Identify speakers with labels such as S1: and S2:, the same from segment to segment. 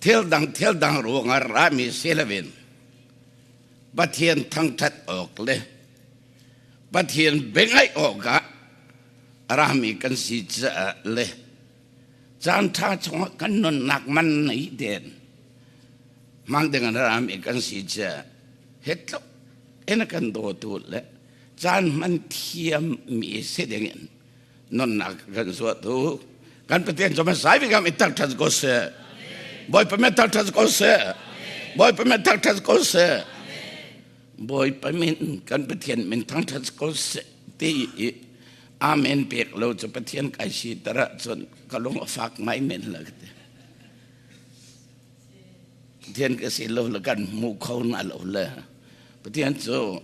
S1: Thil dang thil dang ruangah rami si loin Pathian thangṭhat awk le Pathian biangaih awkah rami kan si caah le caanṭha chungah kan nunnak man nei tein hmang ding in rami kan si caah hi tluk in a kan dawtu le caan hman thiammi si dingin nunnak kan zuatu kan Pathian cu masai bikam i thangṭhat ko seh. Bawipa min thangṭhat ko seh. Bawipa min thangṭhat ko seh. Bawipa min kan Pathian min thangṭhat ko seh ti i amen pek lo cu Pathian kai si tara cun ka lung a fak ngai men la ka ti. Pathian ka si lo le kan hmu kho na lo le Pathian cu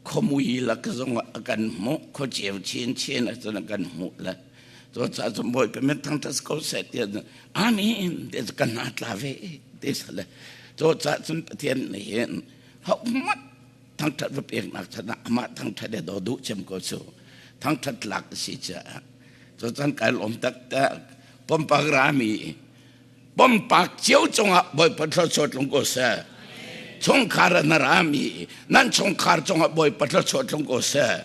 S1: khuamui lak zong ah a kan hmuh khuaceu chinchin ah cun a kan hmuh le cucaah cun Bawipa min thangṭhat ko seh tiah amen ti cu kan hna tla ve ti si le cucaah cun Pathian nih hin hohmanh thangṭhat va peknak chan ah amah thangṭhat he daw duh cem ko cu thangṭhat tlak a si caah cucan kai lawm taktak pumpak rami Pumpak cio cungah Bawipa thluachuah tlung ko seh. Chungkhar na rami nan chungkhar cungah Bawipa thluachuah tlung ko seh.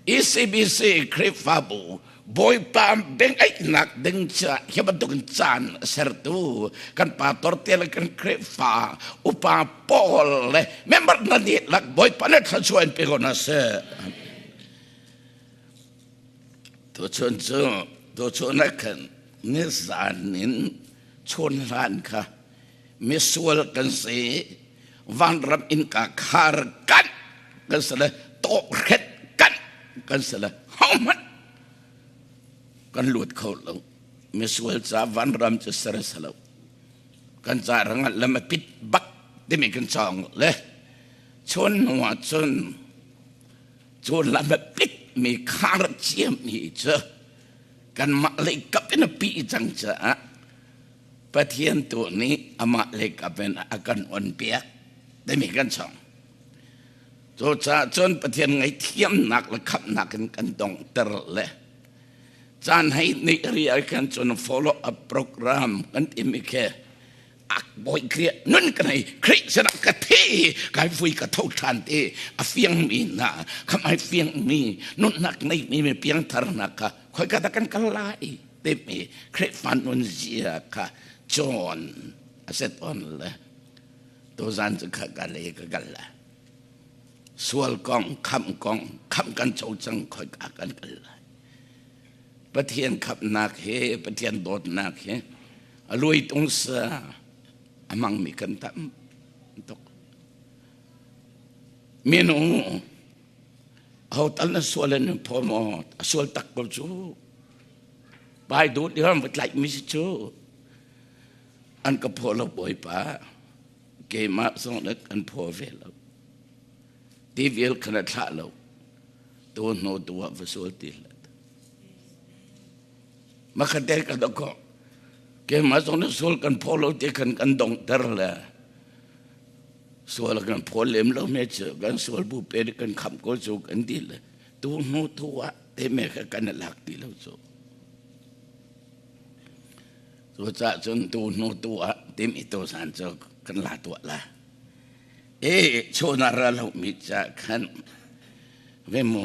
S1: ECBC Khrihfabu Bawipa bengaihnak ding ca hi bantukin caan sertu kan pastor te le kan Khrihfa upa pawl le member na dihlak Bawipa na thluachuah in pe ko hna seh. Tuchun cu tuchun ah khan nizan in chun hlan kha misual kan si vanram innka khar kanh kan si le tawhret kanh kan si le hohmanh kan lut kho lo misual ca vanram cu ser a si lo kan ca rangah lam a pit bak timi kan cawng le chun hnu ah cun Cu lam a pitmi khar ciami cu kanmah lei kap in a pih cang caah Pathian tu nih amah lei kap in a kan on piak timi kan chong. Cucaah cun Pathian ngaihthiamnak le khamhnak in kan dongter le caan hei nih ri ah khan cun follow up program kan timi khi ak bawi Khrih nun ka nei Khrih sinah ka thi kai vui ka tho ṭhan ti a fiangmi hna kham ai fiangmi nunnak neimi mi piangthar hna kha khoi ka dah kan kal lai timi Khrihfa nun zia kha cawn a set on le tuzan cu kha ka le ka kal la sual kong kham kong kham kan co cang khoi ka kan kal lai Pathian khamnak he Pathian dawtnak he a luai tung sa a hmangmi kan tam tuk. Minu ho tal na sual in phaw maw a sual tak ko cu pai dut i ram va tlaih mi si cu an ka phaw lo bawipa keimah zong le kan phaw ve lo ti vial khan a thlah lo tu hnu tu ah va sual ti hlah Makhatte ka dok keimah zong nih sual kan phaw lo ti khan kan donghter le sual kan phaw lem lo me cu kan sual bu pe kan kham ko cu kan ti le tu hnu tu ah te me kha kan lak ti lo cu cu cah cun tu hnu tu ah tim i tu san cu kan la tuah la e chona ra lo mi cha khan ve mu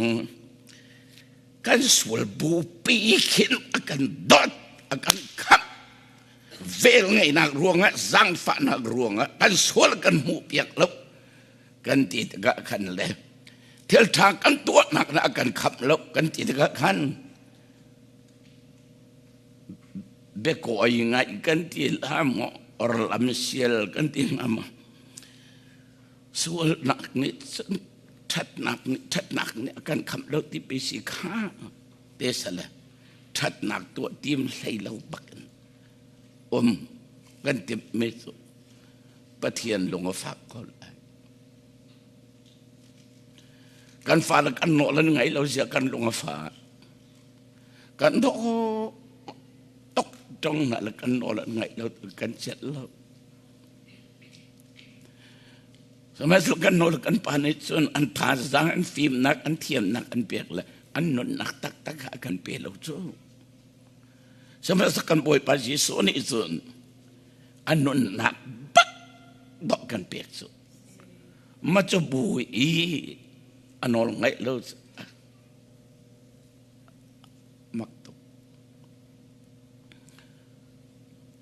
S1: Kan sual bupi khin a kan dawt, a kan khamh. Velngeihnak ruangah, zaangfahnak ruangah kan sual kan hmuh piak lo. Kan ti tikah khan le thil ṭha kan tuahnak na a kan khamh lo kan ti tikah khan biakawi ngaih kan ti la maw or lamsial kan ti hnga maw sualnak nih cun ṭhatnak nih ṭhatnak nih a kan khamh lo ti pi si kha te sale ṭhatnak tuah tim hlei lo bakin um kan timh mi cu Pathian lung a fak ko lai kan fale kan nawl an ngai lo zia kan lung a fak kan dawh tok tong na le kan nawl an ngaih lo kan celh lo Sihmanhsehlaw kan nawl kan pa nih cun an thazaang, an fimnak, an thiamnak an pek le an nunnak taktak a kan pe lo cu. Sihmanhsehlaw kan Bawipa Jesuh nih cun A nunnak bak dawh kan pek cu. Ma cu bu i a nawl ngaih lo cu mak tuk.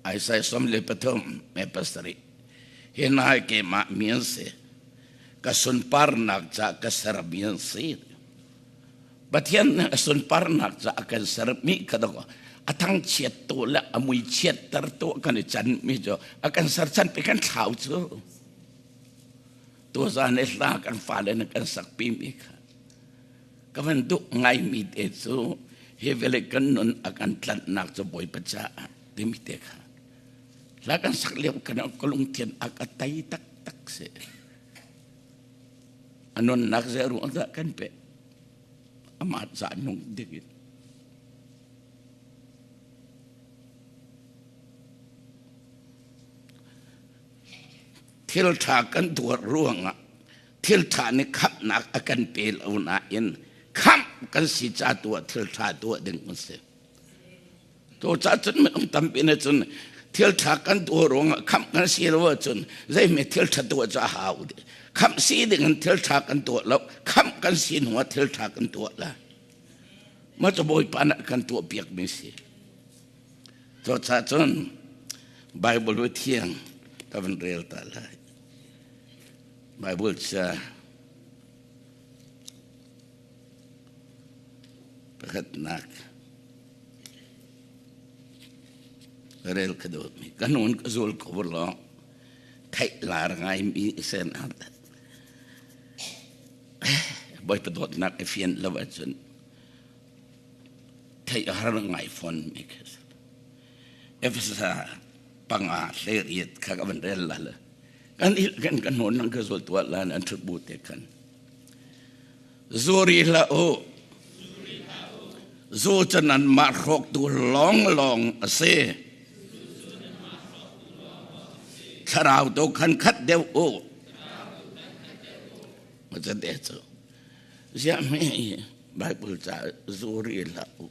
S1: Isaiah 43 me pasarih hi hna hi keimah mi an si. Ka sunparnak ca ka sermi an si. Pathian nih a sunparnak ca a kan sermi kha dawk a thangchiat tu le a mui chiatter tu kan i canmi cu a kan serchan pi kan thlau cu. Tuzan i hla kan fale nih kan sakpi mi kha ka van duh ngaimi te cu hi vele kan nun a kan tlanhnak cu Bawipa caah timi te kha hla kan sak lio kan ka lungthin a ka tai taktak si. A nunnak zei ruang dah kan pek? Amah ca nung ding in. Thil ṭha kan tuar ruangah thil ṭha nih khamhnak a kan pe lo nain khamh kan si ca tu ah thil ṭha tuah ding kan si. To ca cun minung tampi nih cun thil ṭha kan tuah ruangah khamh kan si lo ahcun zeihme thil ṭha tuah cu a hau dih. Khamh si ding in thil ṭha kan tuah lo, khamh kan si hnu ah thil ṭha kan tuah la. Mah cu Bawipa nih kan tuah piakmi si. Cucaah cun Bible thiang ka van rel ta lai. Bible ca pakhatnak rel ka dawtmi ka nun ka zul ko law theih lar ngaimi sen Bawipa dawtnak i fian lo ahcun theih a har ngai fawn mi khi si. Efesa panga hleriat kha ka van rel la le kan il kan kan hnawn nang ka zul tuah la an thut bu te khan zuri hlah u zu cu nan mah hrawk tu lawng lawng a si thlarau tu khan khat deuh u ma ca te cu ziah hme Bible ca zuri hlah u.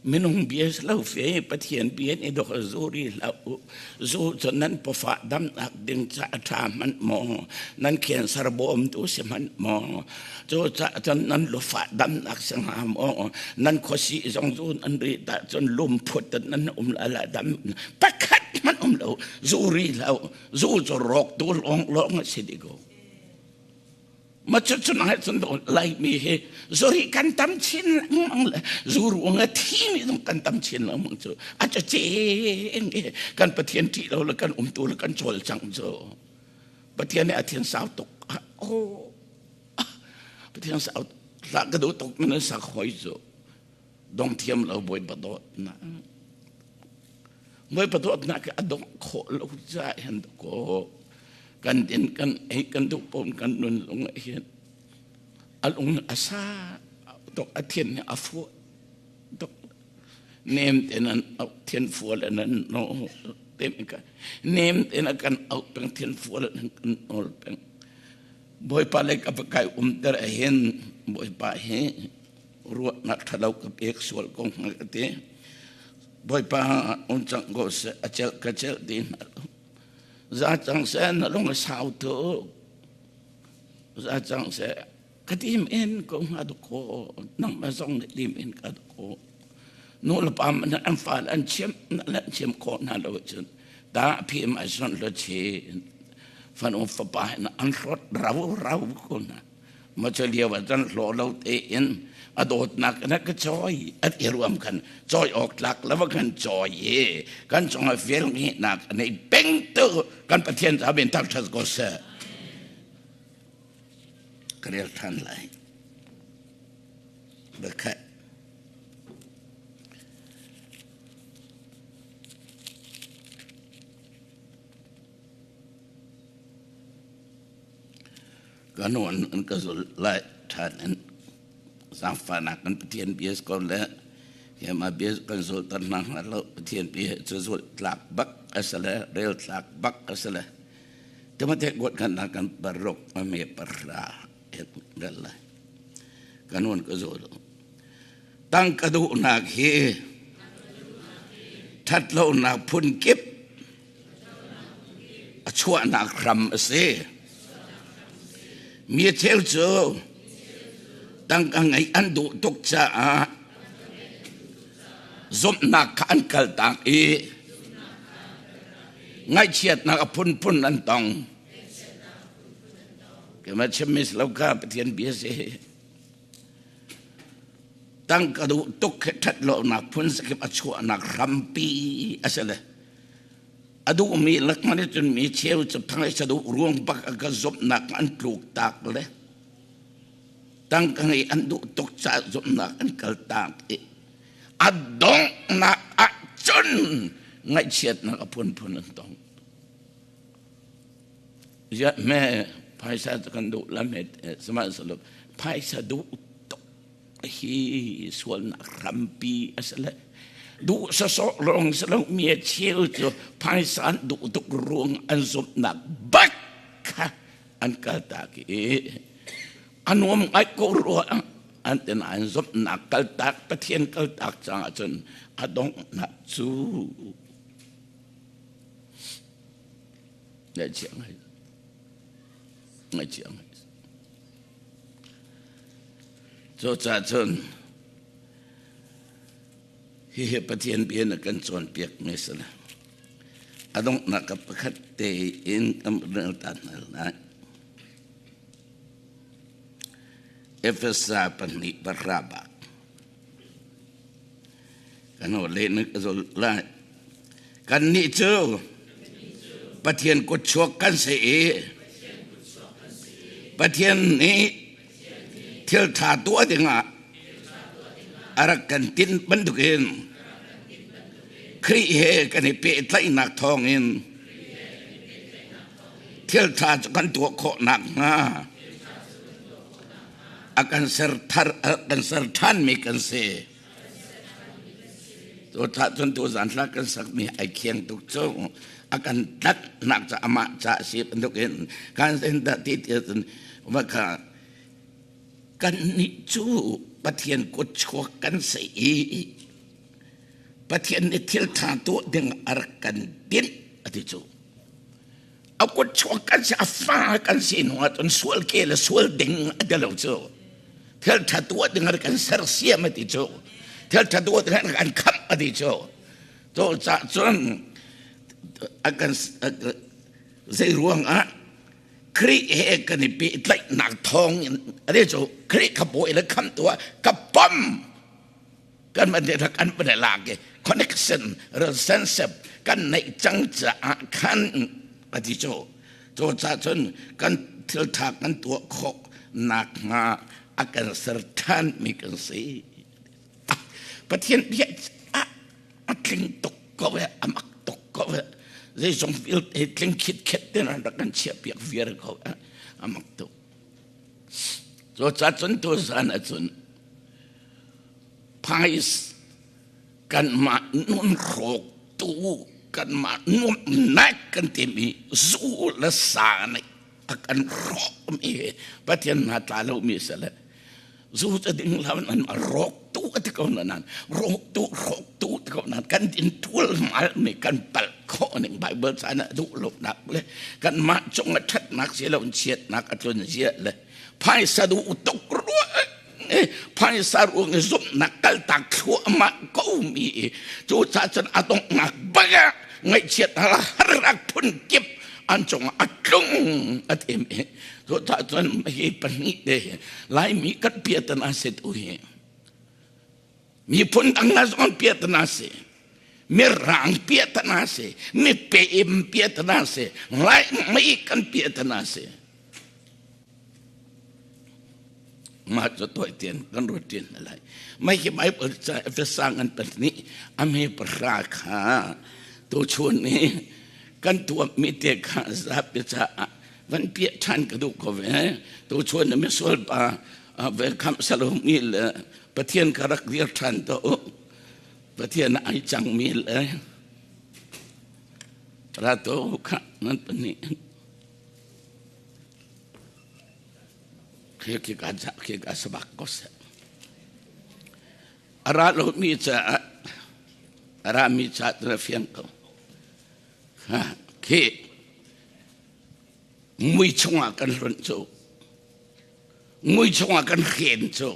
S1: Minung bia si lo fe Pathian bia nih dok zuri hlah u. Zu cu nan pafa damnak ding ca a ṭha hmanh maw? Nan cancer bawmtu si hmanh maw? Cu ca cun nan lufa damnak si hnga maw? Nan khuasih zong zu nan ri ta cun lungphut nan um la la dam pakhat hmanh um lo. Zuri hlah u. Zu cu rawk tu lawng lawng a si dih ko. Ma cu cun ai cun Laimi hi zuri kan tam chin lengmang le zu ruang a thimi zong kan tam chin lengmang cu a ca ceng i kan Pathian ṭih lo le kan umtu le kan cawlcang cu Pathian nih a thian sau tuk oh Pathian sau hlah ka duh tuk min sak hoi cu dong thiam lo Bawipa dawtnak Bawipa dawtnak a dongh khawh lo caah hin ko kan din kan ei kan duh pom kan nun lung hin a lung a sa tok a thian a fu tok nem te nan au thian fual nan no te ka nem te na kan au peng thian fual nan kan nol peng Bawipa le ka kai um ter hin Bawipa hi ruahnak ṭhalo ka pek sual ko hnga ka ti. Bawipa um cang ko seh, a celh ka celh ti hna lo. Za cang seh, na lung a sau tuk. Za cang seh, ka tim in ko hnga ko, nangmah zong nih tim in ka ko. Nu le pa man an fa an chiam an chiam khawh hna lo cun ta phi ma son lo chin fanu fapa in an hlawt rau rau ko hna. Ma cu lio ah cun hlawh lo tein a dawtnak in a ka cawi a ti ruam khan cawi awk tlak lo kan cawi i kan cungah velngeihnak a nei peng tu kan Pathian ca ben thangṭhat ko seh. Ka rel ṭhan lai. Bakhat. Ka nu an ka zulh lai ṭhan in zaangfahnak kan Pathian bia si ko le keimah bia kan zulhter hna hnga lo Pathian bia cu zulh tlak bak a si le rel tlak bak a si le Timote kuat khan kan paruk a me pahra rel lai ka nun ka zul tangka duhnak hi ṭhatlonak phun kip. A chuahnak hram a si. Mi cheu cu tangka ngeih an duh tuk caah zumhnak kha an kaltak i ngaihchiatnak a phunphun an tong. Keimah chimmi si lo kha Pathian bia si. Tangka duh tuk khi ṭhat lonak phun zakip a chuahnak hrampi a si le a duhmi lakman i cun mi cheu cu phaisa duh ruang bak a ka zumhnak an tluk tak le tangka ngei an duh tuk caah zumhnak an kal tak i a donghnak ah cun ngaihchiatnak a phunphun an tong. Ziah hme phaisa cu kan duh la hme sihmanhsehlaw phaisa duh tuk hi sualnak hrampi a si le duh sawsawh lawng si lo mi a cheu cu phaisa an duh tuk ruang an zumhnak bak kha an kaltak i a nuam ngai ko rua an ti nain zumhnak kaltak Pathian kaltak cang ahcun a donghnak cu ngaihchia ngai ngaihchia ngai Cucaah cun hihi Pathian bia na kan cawnpiakmi a si. A donghnak ah pakhat tein kan rel ta hna lai. Efesa 2:10 bak. Kan le na ka zul lai. Kannih cu Pathian kutchuak kan si i Pathian nih thil ṭha tuah dingah a rak kan tinh bantukin Khrih he kan i pehtlaihnak thawngin thil ṭha cu kan tuah khawh nakhnga a kan ser thar a kan ser ṭhanmi kan si. Cu cun tuzaan hla kan sakmi ai khiang tuk cu a kan tlatnak ca amah ca a si bantukin kan sin dah ti ti cun va kha kannih cu Pathian kutchuak kan si i Pathian nih thil ṭha tuah ding a rak kan tinh a ti cu. A kutchuak kan si, a fa kan si hnu ah cun sual ke le sual ding a ti lo cu. Thil ṭha tuah ding a kan sersiam a ti cu. Thil ṭha tuah ding a kan khamh a ti cu. Cu cah cun a kan zei ruang ah Khrih he kan i pehtlaihnak thawng in a ti cu Khrih kha bawi le khamhtu ah ka pom kan van rak an van lak i connection relationship kan neih cang caah khan a ti cu cu ca cun kan thil tha kan tuah khawh nak hnga a kan ser than mi kan si Pathian bia a tling tuk ko e a mak tuk ko e zeizong vialte tling khit khet ten an rak kan chiah piak viar ko e a mak tuk cu ca cun tu zan ahcun Phais kanmah nun hrawktu kanmah nuamhnak kan timi zu le sa nih a kan hrawkmi Pathian hna tla lomi si le zu cu ding lo nan rawktu a ti ko nan rawktu rawktu ti ko nan kan din tul mal mi kan palh khawh ning Bible ca na duh lo nak le kanmah cung a ṭhatnak si lo chiatnak a tlun zia le phaisa duh tuk rua phaisa ruang i zumhnak kaltak thluahmah ko mi cu ca cun a donghnak bak ah ngaihchiat harnak phun kip an cungah a tlung a them i cu ca cun hi pahnih te Laimi kan piatana si tu hi miphun dang na zong piatana si mirang piatana si mipeem piatana si Laimi kan piatana si Mah cu tuahtian kan ruat ṭin hna lai. Mei hi Bible ca Efesa ngan pahnih a hme pahra kha tuchun ni kan tuahmi te kha zapi caah van piah ṭhan ka duh ko ve. Tuchun ni misual pa ve khamh salomi le Pathian ka rak dir ṭhan to u. Pathian ai cangmi le ra to kha nan pahnih Khi ka sabak ko seh. A ra lomi caah a rami caah tu na fiang ko. Ha, khi. Mui chungah kan hlunh cu. Mui chungah kan hren cu.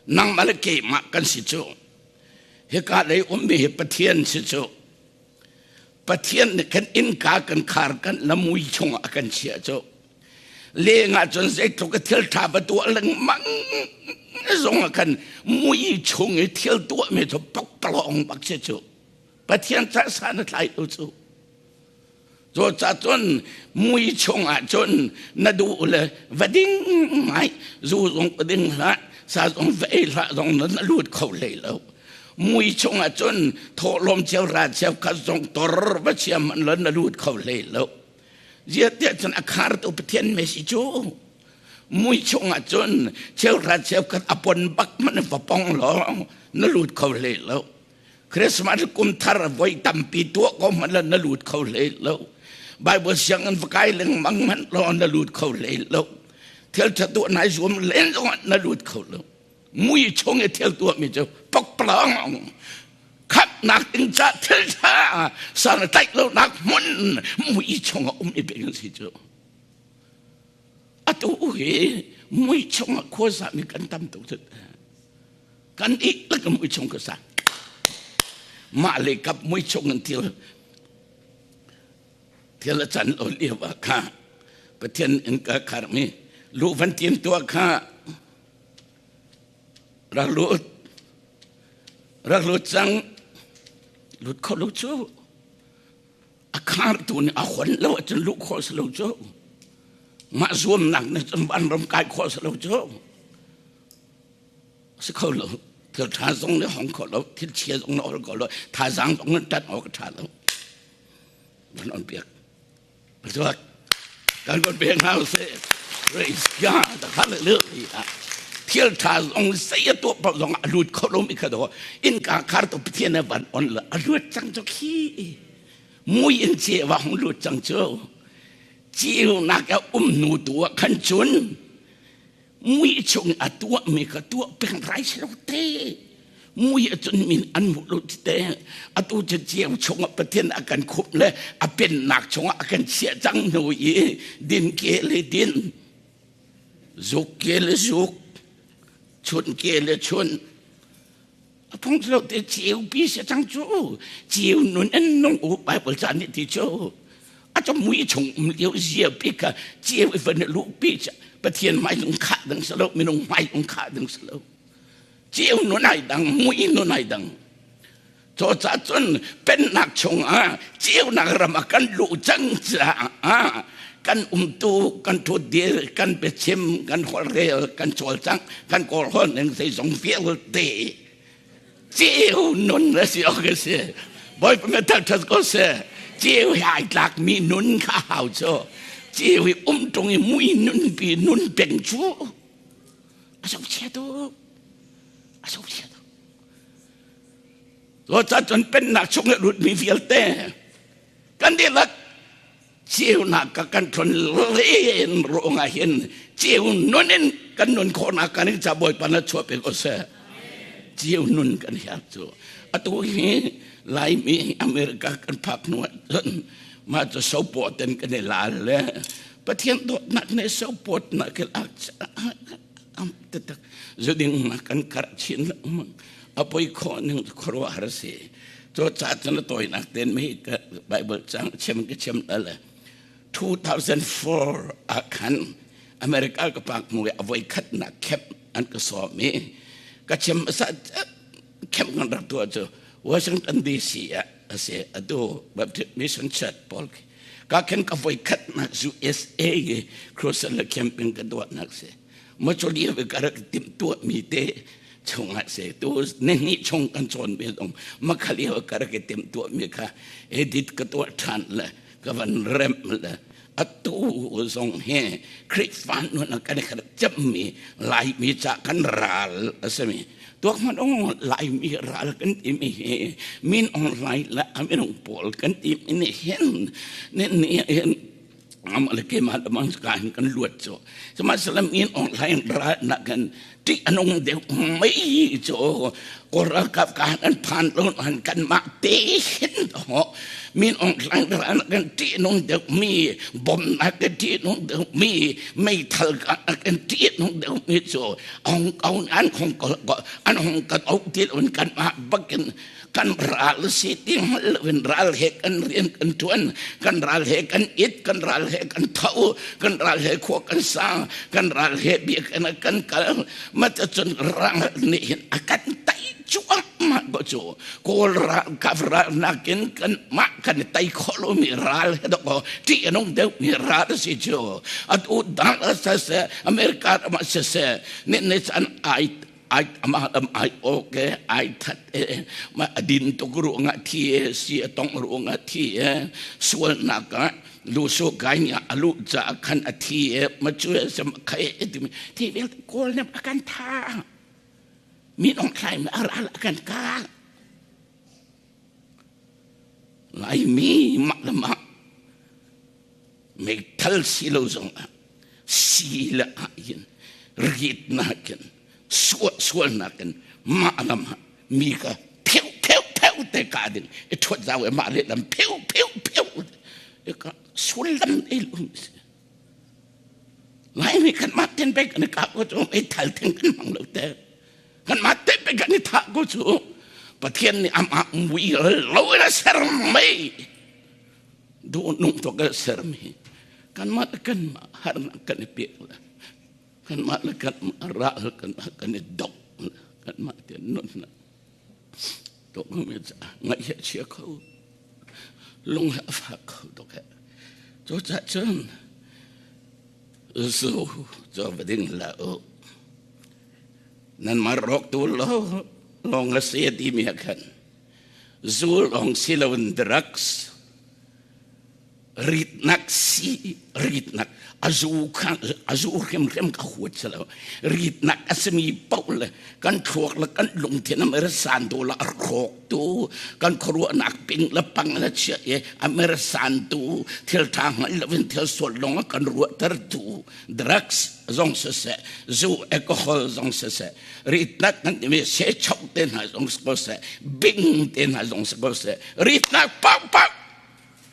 S1: Nangmah le keimah kan si cu. Hika lei ummi hi Pathian si cu. Pathian nih kan innka kan khar kan la mui chungah a kan chiah cu. Leng ah cun zeitluk a thil ṭha va tuah lengmang zong ah khan mui chung i thil tuahmi cu pakpalawng bak si cu. Pathian ca san a tlai lo cu. Cucaah cun mui chungah cun na duh le va ding ngai, zu zong va ding hlah, sa zong va ei hlah zong na lut kho hlei lo. Mui chungah cun thawhlawm cheu ra cheu khat zong tor va chia hmanh lo na lut kho hlei lo. Ziah cun a khartu Pathian me si cu. Mui chungah cun cheu ra cheu khat a pon bak hmanh va pong lo na lut kho hlei lo. Christmas kum thar voi tampi tuah ko hmanh la na lut kho hlei lo. Bible sianginn va kai lengmang hmanh law na lut kho hlei lo. Thil ṭha tuah nai zuam len zong ah na lut kho lo. Mui chung i thil tuahmi cu pokpalong khatnak ding ca thil ṭha san a tlaih lonak hmun mui chung ah um i bing si cu. Atu hi mui chung ah khuazami kan tam tuk cu. Kan ih lak mui chung ka sa mah le kap mui chung in thil thil a can lo lio ah kha Pathian in ka khar mi lu van tim tua kha rak lut rak lut cang lut kho lo cu a khar tu nih a hon lo ahcun luh khawh si lo cu mah zuamnak nih cun vanram kai khawh si lo cu. Si kho lo. Thil ṭha zong nih hong kho lo, thil chia zong nih hong kho lo, thazaang zong nih ṭanh awk a ṭha lo. Van on piak. Patuak. Kan kon pek hna usih. Praise God. Hallelujah. Thil ṭha zong sei a tuah paoh zong a lut kho lo mi kha do innka khar tu Pathian nih van on le a lut cang cu khi. Mui in che wa hong lut cang cu. Ceunak a um hnu tu ah khan cun Mui chung a tuahmi kha tuah peng rai si lo te. Mui ahcun min an hmuh lo ti te. Atu cu ceu chungah Pathian a kan khumh le a pennak chungah a kan chiah cang hnu i din ke le din, zuk ke le zuk, chun ke le chun. A phung lo te ceu pi si cang cu. Ceu nun an nung u Bible ca nih ti cu. A cu mui chung um lio zia pi kha ceu i van luh pi ca Pathian hmai lung khah ding si lo, minung hmai lung khah ding si lo. Ceu nun ai dang, mui nun ai dang. Cu ca cun pennak chungah ceunak ram ah kan luh cang caah kan umtu, kan thutdir, kan biachim, kan holhrel, kan cawlcangh, kan kawlhawn ning zeizong vialte ceu nun a si awk a si. Bawipa mi thangṭhat ko seh. Ceu he ai tlakmi nun kha hau cu. Ceu hi um ṭung i mui nunpi nun peng cu a zohchia tuk. A zohchia tuk. Cucaah cun pennak chung i lutmi vialte kan dihlak ceunak ka kan tlon len ruangah hin ceu nun in kan nun khawhnak kan in ca Bawipa na chuah pe ko seh. Ceu nun kan herh cu. Atu hi Laimi America kan phak hnu ah cun mah cu sopaw ten kan i lal le Pathian dawtnak nih sopawtnak ke lak taktak zuding na kan karh chin lengmang. A poi khawh ning khuaruahhar si. Cu ca cun a tawinak ten mi Bible cang chim ka chim le 2004 ah khan America ka pak mu a voi khatnak camp an ka sawm i ka chim sa camp kan rak tuah cu Washington DC ah a si. Atu Baptist Mission Church pawl ka khen ka voi khatnak USA i crusade le camping ka tuahnak si. Macaw lio i ka rak timhtuah mi te chungah se tu nihnih chung kan cawn mi zong makha lio ka rak i timhtuah mi kha edit ka tuah ṭhan le ka van remh le atu zong hi Khrihfa nun ah kan i khat cemmi Laimi ca kan ral a simi tuak hmanh ong Laimi ral kan timi hi min ong lai le a minung pawl kan timi nih hin ni ni hin amah le keimah le mang ka hin kan luat cu. Sihmanhsehlaw min online ral nak kan ṭih a nung deuh mei cu. Kawl ralkap ka han an phan lo han kan mah te hin ho min ong hlang ran kan ti nung deuh mi bom na kan ti nung deuh mi meithal kan ti nung deuh mi cu ong kaun an khong ko an hong kan ok til un kan mah bakin kan ral si ti in ral he kan rian kan tuan kan ral he kan it kan ral he kan tho kan ral he khua kan sang kan ral he bia kan kan kal mat cun rang nih hin a kan tai cuahmah ko cu kawl ral ka ral nakin kan mah kan tai kho lo mi ral he dok ti anung deuh mi ral si cu atu dang sa se America ma se se ne ne chan ai ai ama lam ai oke ai that e ma adin tuk ru nga thi e si atong ru nga thi e sual na ka lu su kai nya alu cha khan a thi e ma chu e sem khai e ti thi vel kawl nem akan tha mi nong thlai ma aral akan ka lai mi ma la ma meithal si lo zong ah si le ah in rit nakin sual sual nakin mah lam ah mi ka pheu pheu pheu te ka ding i thuat zau e mah le lam pheu pheu pheu e ka sullam ei lu si lai mi kan mah ten pe kan ka ko chu ei thal theng kan mang lo te kan mah te pe kan i tha ko chu pathian nih amah mui lo ina ser mei duhnung tuk a sermi kanmah le kanmah harnak kan i pek le kanmah le kanmah ral kanmah kan i dok kanmah te nunnak tuk mi ngaih a chia kho lung a fak kho tuk he cu cah cun zu cu va ding la u nan mar rok tu lo long a si ti mi khan Zu lawng si loin drugs ritnak si ritnak a zu kha a zu hrimhrim ka huat si lo ritnak a simi paoh le kan thluak le kan lungthin a mer san tu la a hrawk tu kan khuaruahnak ping le pang le chia i a mer san tu thil tha hngal loin thil sual lawng a kan ruahter tu drugs zong siseh zu alcohol zong siseh ritnak kan timi sehchok te hna zong si ko seh bing te hna zong si ko seh ritnak paohpaoh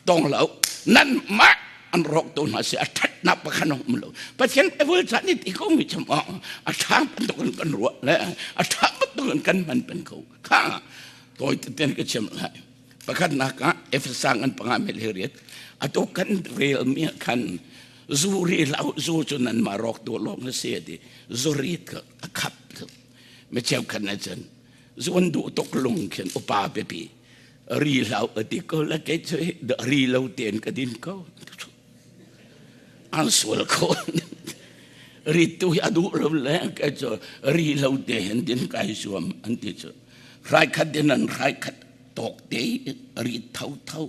S1: tong lo nan mah an rawk tu hna si a thatnak pakhan um lo pathian evil chan ni ti ko mi cham a tha bantuk in kan ruah le a tha bantuk in kan hman pen ko kha toi ten ka chim lai pakhat nak ah efesang an panga mel heriat atu kan rel mi khan zu ri lau zu chu nan ma rawk tu lawng na si ti zu ri ka a khap mi cheu khan na chan zu an duh tuk lung khin upa pipi ri lau ati ko la ke chu ri lo ten ka din ko an sual ko ri tu hi a duh lo le ke chu ri lo te hen din kai suam an ti chu rai khat din an rai khat tok te ri tho tho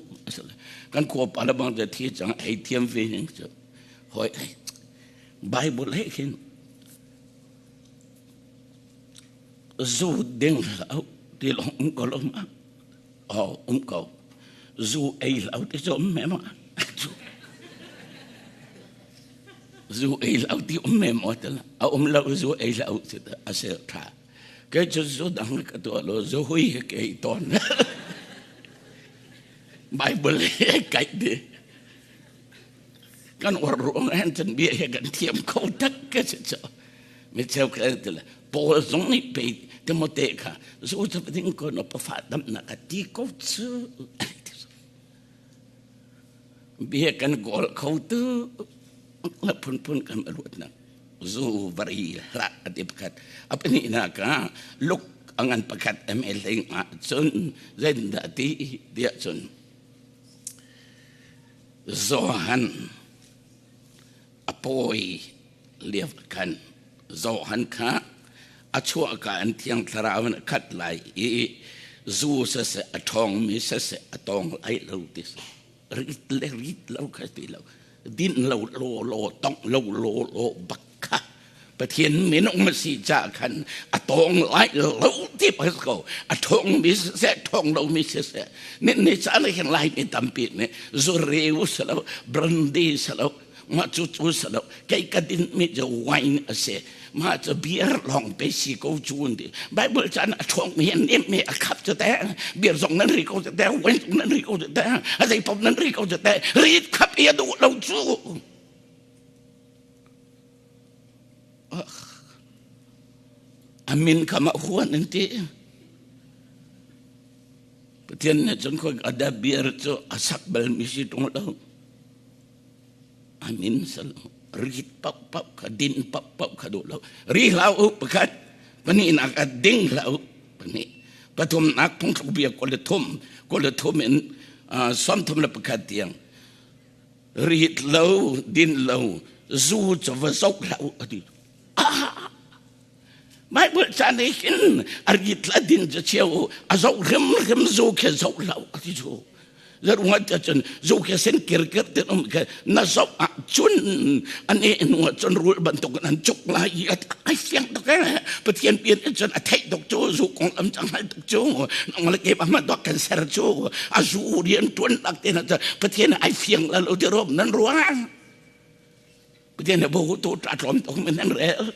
S1: kan khua pa le bang te thi chang ei thiam ve ning chu hoi bible he khin zu ding hlau ti long um ko lo ma oh um ko zu ei hlau ti chu um me ma zu ei hlau ti um me mo te a um lo zu ei hlau ti a sel tha Kei cu zu dang ka tuah lo zu hui he kei tawn. Bible he kaih di. Kan or ruang hen cun bia he kan thiam kho tak ka si cu. Mi cheu ka ti le Paul zong nih pe Timote kha zu cu ding ko no pafa dam na ka ti ko cu. Bia kan goal kho tu la phunphun kan ruat nak. Zu vari hlah a ti pakhat. A pahnihnak ah luk a ngan pakhat MLA ah cun zeitindah ti tiah cun Johan a pawi lio khan Johan kha a chuahka in Thiang Thlarau in a khat lai i zu siseh a ṭhawngmi siseh a tawng lai lo ti si. Rit le rit lo kha ti lo din lo lo lo tong lo lo lo bak kha Pathian minung a si ca khan a tawng lai lo ti pa ko a thong mi se thong lo mi se se ni ni cha le hin lai mi tampi ne zureu se lo brandy se lo. Mah cu cu sa lo. Kei ka din mi cu wine a si. Mah cu beer lawng pe si ko cu an ti. Bible caan a ṭhawng mi an nem mi a khap cu te. Beer zong nan ri ko cu te, wine zong nan ri ko cu te, a zei pom nan ri ko cu te. Rit khap i a duh lo cu. A min kha mah huan an ti. Pathian nih cun khoi ada beer cu a sak bal mi si ṭung lo. A min sal rit paohpaoh kha din paohpaoh kha duh lo. Ri hlah u pakhat, pahnihnak ah ding hlah u pahnih. Pathumnak phungthluk bia 23, 23 in 31 tiang. Rit lo, din lo, zu cu va zoh hlah u a ti. Ah! Bible ca nih hin a rit la din cu cheu a zoh hrimhrim zu khi zoh hlah u a ti cu. Zarunga te cun zu khi sen kirkir te um khi na zoh ah cun an e nu ah cun rul bantuk in an cuk lai i ai fiang tuk e Pathian pian in cun a theih tuk cu zu kong lam cang hal tuk cu nang le ke ma dok kan ser cu a zu rian tuan lak te na Pathian ai fiang la lo ti rom nan ruang Pathian ne bo tu ta tlom tuk min nan rel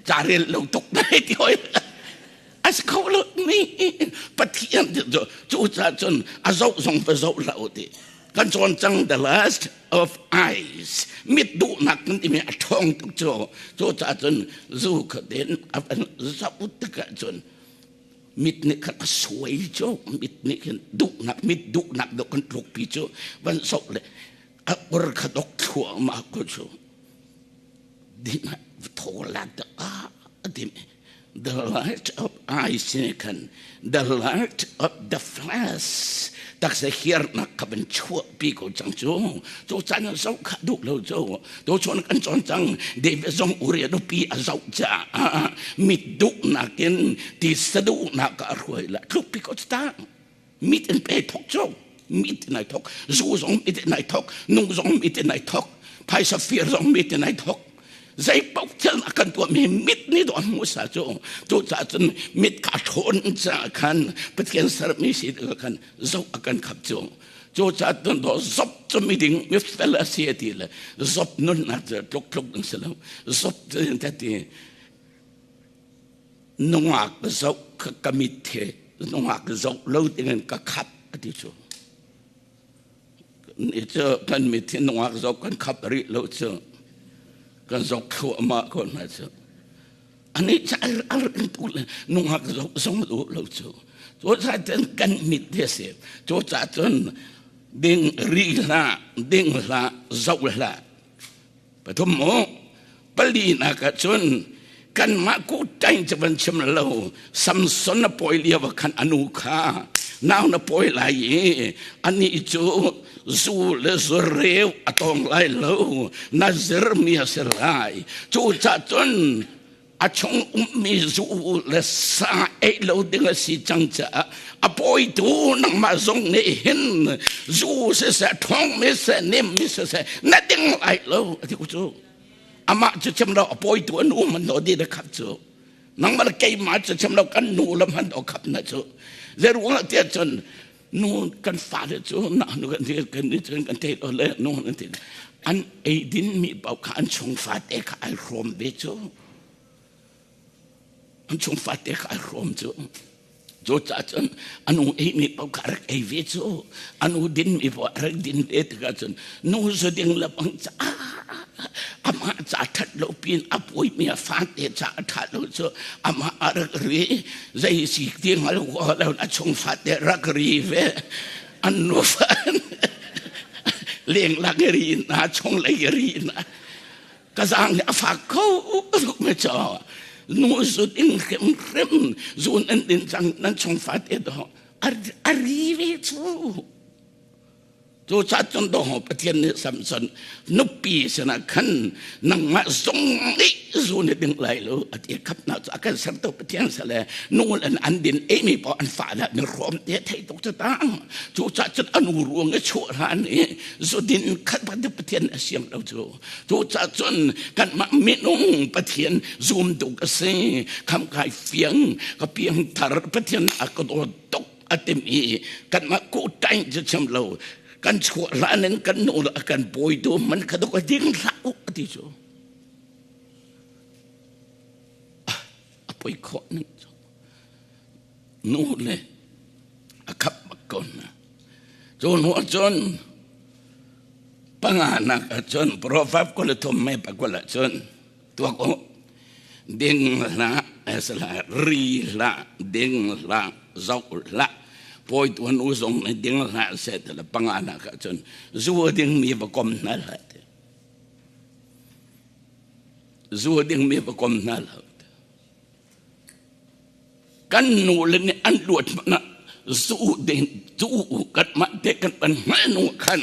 S1: ca rel lo tuk nai ti hoi as kho lo mi Pathian cu cu ca cun a zoh zong va zoh lo ti kan cawn cang the last of eyes mit duhnak kan timi a ṭhawng tuk cu cu ca cun zu kha den a van zoh tikah cun mit nih khan a suai cu mit nih khin duhnak mit duhnak deuh kan tlukpi cu van zoh le a ur kha dok thluahmah ko cu ding thaw la ah dim the light of eyes nih khan the light of the flesh taksa hiarnak kha van chuahpi ko cang cu cu caan zoh kha duh lo cu tu chun kan cawn cang David zong Uriah nupi a zoh caah mit duhnak in tisa duhnak a hruai la tlukpi ko ta mit in pe thok cu mit in ai thok zu zong mit in ai thok nung zong mit in ai thok phaisa fir zong mit in ai thok zei paoh thil a kan tuah mi mit nih dawh hmu sa cu cu caah cun mit kha ṭhawn ca khan Pathian sermi si khan zoh a kan khap cu cu caah cun dawh zop cu miding mi fel a si ti le zop nunnak cu tluk tluk an si lo zop cu ti nungak zoh ka ka mit he nungak zoh lo dingin ka khap a ti cu ni cu kan mit hi nungak zoh kan khap rih lo cu kan zoh thluahmah ko hna cu ani ca ar in tu le nungak zoh zong duh lo cu cu ca cun kan mit hi a si cu ca cun ding ri hlah ding hlah zoh hlah Pathum mu palinak ah cun kanmah kuṭain cu van chim lo Samson na pawi lio ah khan a nu kha nau na pawi lai i anih cu zu le zureu a tawng lai lo na zirmi a si lai cucaah cun a chung ummi zu le sa ei lo ding a si cang caah a pawitu nangmah zong nih hin zu siseh ṭhawngmi siseh nemmi siseh na ding lai lo a ti ku cu amah cu chim lo a pawitu an um an do di na khap cu nangmah le keimah cu chim lo kan nu le hman do khap na cu zei ruangah tiah cun nu kan fale cu na nu kan ti kan ni cun kan thei lo le nu an ti an eidin mi paoh kha an chung fate kha ai hrawm ve cu an chung fate kha ai hrawm cu cu caah cun anu ei mi paoh kha rak ei ve cu anu din mi paoh rak din ve tikah cun nu zu ding le bang ca amah ca ṭhat lo pin a pawimi a fate ca a ṭha lo cu amah a rak ri zei si ti hngal lo a chung fate rak ri ve an nufa leng lak ri na chung lei ri na ka zang nih a fak kho tuk me cho nu zut in hrim hrim zun an din cang nan chung fate do a ri ve cu Cucaah cun dawh Pathian nih Samson nupi sinah khan nangmah zong nih zu na ding lai lo a ti khapnak cu a kan sertu Pathian sale nu le an din eimi paoh an fa le mi hrawm te thei tuk cu tang cucaah cun a nu ruang i chuah hlan i zu din khat Pathian a siang lo cu cucaah cun kanmah minung Pathian zum tuk a si kham kai fiang ka piang thar Pathian a ka dawt tuk a tim i kanmah kuṭain cu chim lo. Kan chuah hlan in kan nu le kan pawitu man kha dok ding hlah u ti cu. A poi khawh ning cu. Nu le a khap bak ko hna. Cu hnu ahcun panganak ahcun Proverb 23 me pakul ahcun tuak u ding hlah esla ri hlah ding hlah zoh hlah pawi tuan u zong nih ding hlah seh ti le panganak ahcun zu a dingmi va kom hna hlah ti zu a dingmi va kom hna hlah Kan nule nih an luat hmanh ah zu ding zu kan mah te kan pan hngal nu khan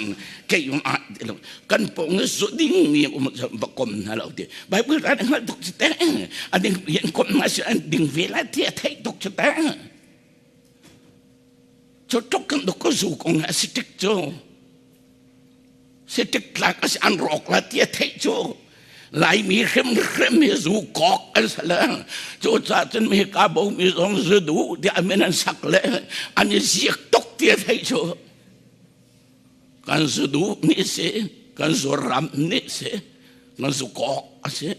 S1: keimah ti lo kan pawng i zu ding mi um va kom hna lo ti Bible ran hngal tuk cu te a ding yan kom hna si an ding ve lai ti a theih tuk cu te cu tuk kan duk ko zu kong a si tik cu Sitik tlak a si an rawk la ti a theih cu Laimi hrimhrim hi zu kawk an si le cu ca cun mi ka bo mi zong zu duh tiah min an sak le an i ziak tuk ti a theih cu kan zu duh ni si kan zu ram ni si kan zu kawk a si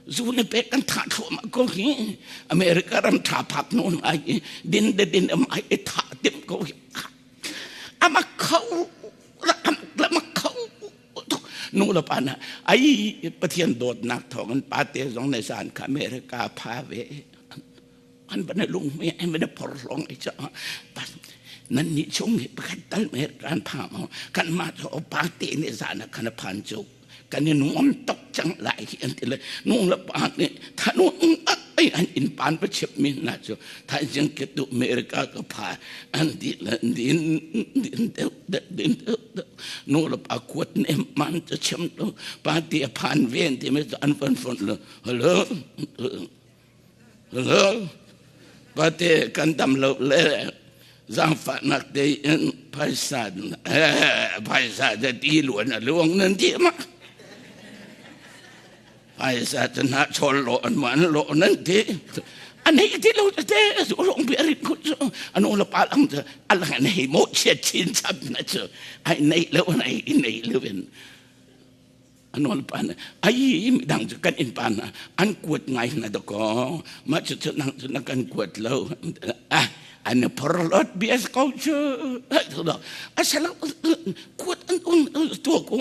S1: zu ni pek kan thah thluahmah ko hi America ram tha phak nawn ai din de din am ai i thah tim ko hi ama kho lama kho nu le pa na ai Pathian dawtnak thawng in pate zong ne san kha America pha ve an bana lung me an bana phor long ai cha nan ni chung hi pakhat tal me kan pha mo kan ma cho pate ne zana kana phan chu kan i nuam tuk cang lai hi an ti le nu le pa nih thanu ai an inn pan pa chip mi hna cu thaizing ke tu America ka pha an di le din din deuh deuh din deuh deuh nu le pa kuat ne man cha chim to pa ti a phan ven ti me an van fon lo hello hello pa te kan dam lo le zaangfahnak tein phaisa phaisa te ti luan a luang nan ti ma phaisa te na chol lo an man lo nan ti an hei ti lo te su long bi rin khu chu anu la pa lang te alang an hei mo che chin chap na chu ai nei lo nei nei lo in An pa na ai midang cu kan inn pa na an kuat ngai na dakaw mah cu cu nang cu na kan kuat lo ah an phorlot bias ko cu asala kuat an um tu ko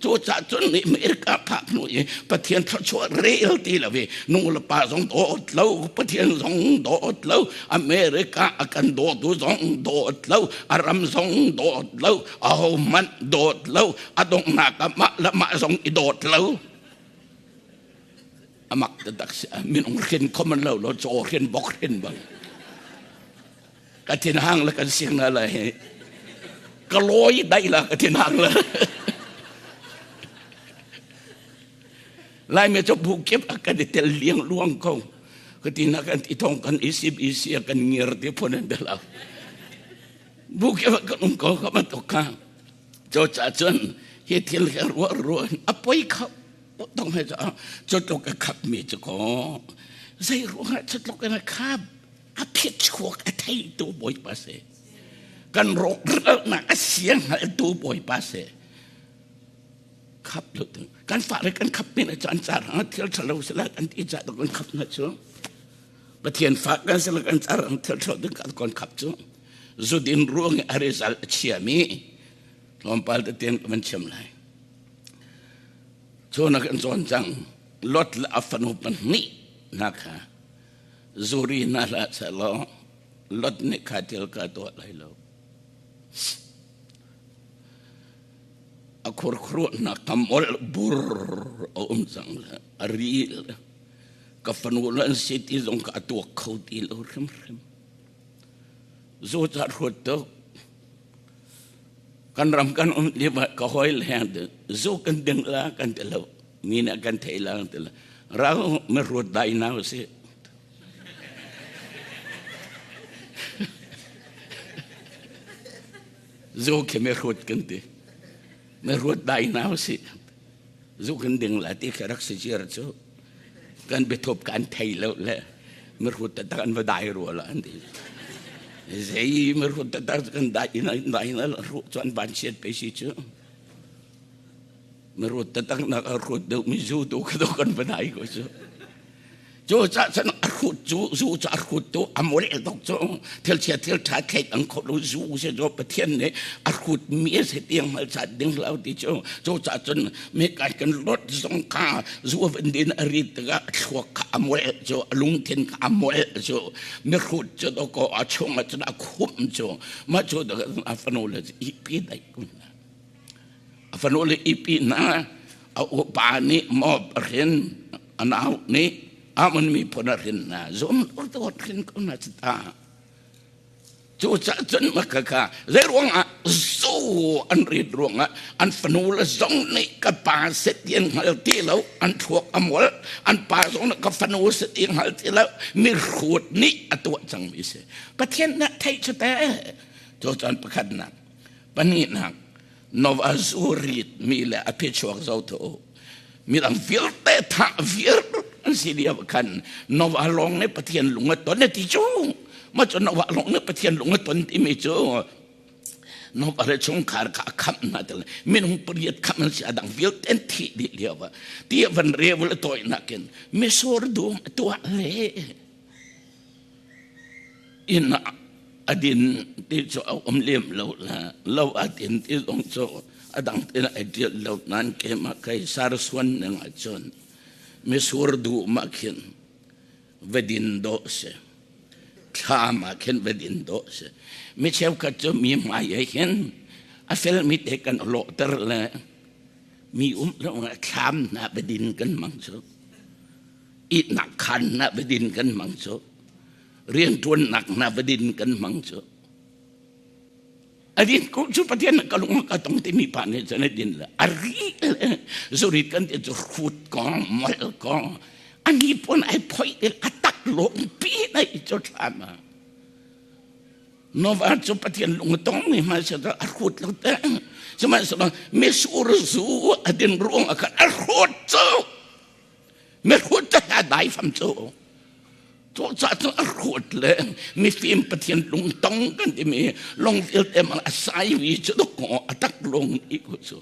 S1: cu ca cun nih America phak hnu i Pathian thluachuah rel ti lo i nu le pa zong dawt lo Pathian zong dawt lo America a kan dawtu zong dawt lo a ram zong dawt lo ahohmanh dawt lo a donghnak ah mah le mah zong i dawt lo amak taktak si minung hrin khoman lo lo caw hrin bok hrin bang ka thin hang le kan siang na la hi ka lawi dai la ka thin hang le lai me chu bu kip a kan i tel liang luang ko ka ti na kan i thong kan isip isi kan ngir ti phun an bela bu kip kan um ko ka man tok ka Cucaah cun hi thil hi ruah ruah in a poi kho tong he cu tluk a khapmi cu kaw zei ruangah cu tluk in a khap a phit chuak a theitu Bawipa si kan rawk ralnak a siang hngaltu Bawipa si khap lo kan fale kan khap mi na cu an car ang thil ṭhalo sila kan ti ca kan khap na cu Pathian fa kan sila kan car ang thil ṭhalo ding kan khap cu Zudin ruang i a result a chiami tlawmpal tete ka van chim lai. Cu na kan cawn cang. Lot le a fanu pahnih hna kha zuri hna hlah sehlaw Lot nih kha thil ka tuah lai lo. A khurkhruahnak tam ol bur a um cang le a ri le ka fanu le an si ti zong ka a tuak kho ti lo hrimhrim. Zu ca hruat tuk. Kan ram kan um lio ah ka hawi le zu kan ding la kan ti lo. Mi nih kan thei la kan ti lo. Rau me ruat dai na usih. Zu khi me ruat kan ti. Me ruat dai na usih. Zu kan ding la ti khi rak si ciar cu. Kan biathup kan thei lo le mirhut taktak an va dai rua la an ti. Zei mirut taktak kan dai ina dai ina ru chuan ban chiat pe si chu. Mirut taktak nak a rut deuh mi zu tu ka do kan banai ko chu. Cu ca cun a hrut cu zu cu a hrut tu a mol tuk cu thil chia thil ṭha thlei ang kho lo zu si cu Pathian nih a hrut mi a si tiang mal chat ding lo ti cu cu ca cun mi kai kan lot zong kha zu van din a rit tikah a thluak kha a mol cu a lungthin kha a mol cu mi hrut cu do ko a chung ah cun a khumh cu mah cu a fanu le ipi dai kun a fanu le ipi na a upa nih mop a hrin a nau nih Ammon miphun a hrin hna zum dawt hrin ko hna ta cu ca cun maka kha zei ruangah zu an rit ruangah an fanu le zong nih ka pa set ti an hngal ti lo an thluak a mual an pa zong nih ka fanu set ti hngal ti lo mi hrut nih a tuah cang mi si Pathian nih theih cu te cu cun pakhatnak pahnihnak Nova zu rit mi le a phichuak zo tu midang vialte thah viar an si lio khan Nova lawng nih Pathian lung a ton ti cu ma cu Nova lawng nih Pathian lung a ton timi cu Nova le chungkhar kha a khamh hna tel minung pariat khamh an si a dang vialte an thih dih lio ah ti van revel a tawi nakin misur dum a tuah le Inn ah a din ti cu a um lem lo le lo a din ti zong cu a dang tin ai ṭial lo nain keimah kei sarsuan ning ahcun misur dum ah khin va din dawh si. Thlam ah khin va din dawh si. Mi cheukhat cu mi hmai ah hin a felmi te kan lawhter le mi um lo thlam hna va din kan hmang cu. Ihnak khaan hna va din kan hmang cu. Rianṭuannak hna va din kan hmang cu. A din ko cu Pathian ka lung ka tong timi pa nih cun a din le a ri le zurit kan ti cu hrut kong mol kong ani pon ai phoi til a tak lawng pi nai cu thlam ah Nova cu Pathian lung a tong mi hmanh a hrut lo te. Sihmanhsehlaw misur zu a din ruang ah khan a hrut cu mihrut cu a dai fam cu. Cucaah cun a hrut le mifim Pathian lung tong kan timi lung vialte mang a sai mi cu dawkaw a tak lung i ku cu.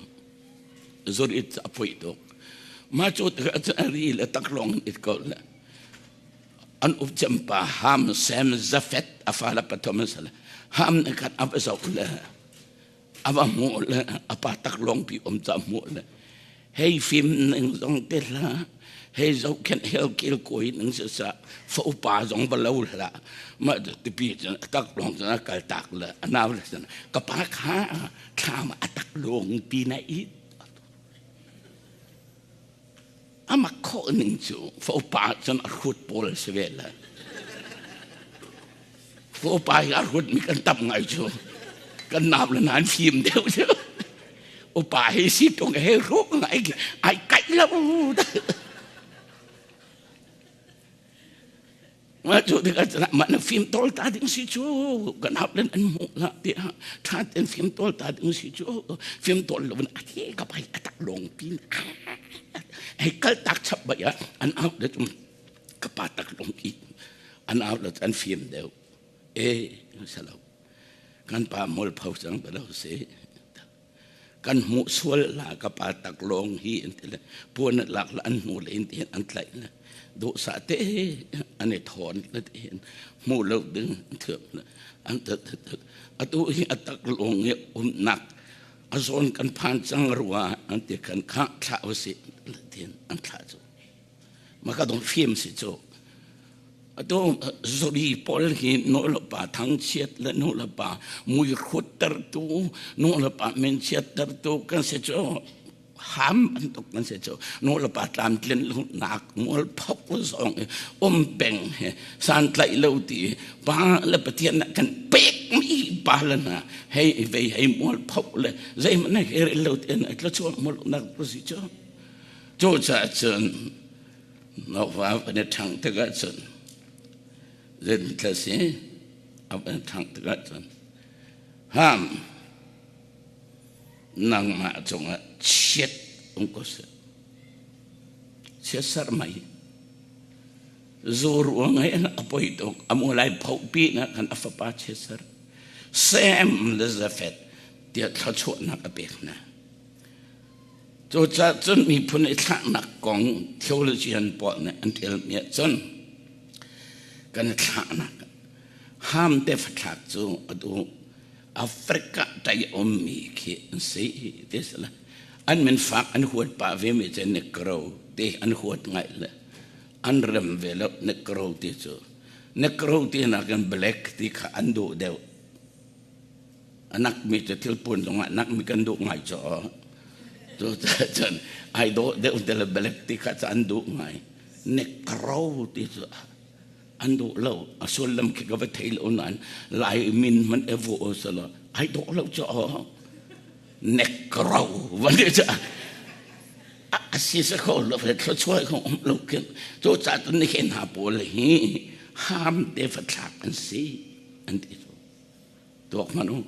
S1: Zurit a phui tuk. Mah cu tikah cun a ri le tak lawng in it ko le. An upcem pa Ham, Sem, Jafeth a fale pathum an si le Ham nih khan a va zoh le a va hmuh le a pa taklawngpi um ca hmuh le hei fim ning zong te hlah hei zohkhenh hel kil kawi ning si sa fa upa zong va lo hlah mah tipi cun a taklawng cun a kal tak le a nau le cun ka pa kha thlam a taklawngpi na i A mak khawh ning cu fa upa cun a hrut pawl si ve le. Fa upa hi a hrut mi kan tam ngai cu. Kan nau le nan fim deuh cu. Upa hi si tung he hruk ngai ai kaih lo. Mah cu tikah cun mah na fim tawl ta ding si cu kan hap len an hmuh la tiah ṭha tein fim tawl ta ding si cu fim tawl lo in a thi ka pai a tak lawng pin hei kal tak chap bai ah an out le cum ka pa tak lawng i an out le an fim deuh e salo kan pa mol pho cang ta lo si kan hmuh sual la ka pa tak lawng hi an ti le puan lak la an hmu le in ti an tlaih le duhsah te an i thawn le ti hin hmu lo ding an thiam le an tat tat atu hi a tak lawng i umnak a zawn kan phan cang rua an ti khan kha thlah usih tin an thlah cu maka dong fim si cu Atu zuri pawl hi nu le pa thangchiat le nu le pa mui hruttertu, nu le pa minchiattertu kan si cu. Ham bantuk kan si cu. Nu le pa tlamtlin lonak mualpho zong i um peng hi santlaih lo ti pa le Pathian nih kan pekmi pa le hna hei vei hei mualpho le zeihmanh hei rel lo ti in thluachuah mualnak si cu. Cucaah cun Nova van i ṭhangh tikah cun zeithla si a van ṭhangh tikah cun Ham nangmah cungah chiat um ko seh. Chiat sermai. Zu ruang in a poi tuk. Amu lai pho pi na khan a fapa chiat Sem le Jafeth tiah thluachuahnak a pek hna. Cucaah cun miphun i thlahnak kong theologian pawl nih an ṭialmi ahcun kan i thlahnak Ham te fathlak cu atu Africa ṭai ummi khi an si ti si le an min fak an huat pah ve mi cu Negro ti an huat ngai le an rem ve lo Negro ti cu Negro ti nakin black ti kha an duh deuh. Anak mi cu thilpuan zongah nak mi kan duh ngai cu cu cun ai dawh deuh te le black ti kha cu an duh ngai. Negro ti cu an duh lo. A sullam khi ka va thei lo nain Lai min man e vu sala ai dawh lo cu Negro van ti cu a si sa kho lo fe thluachuah kho um lo khin cu ca cun ni khen ha pawl hi ham te fathlak an si an ti cu tuak hmanh u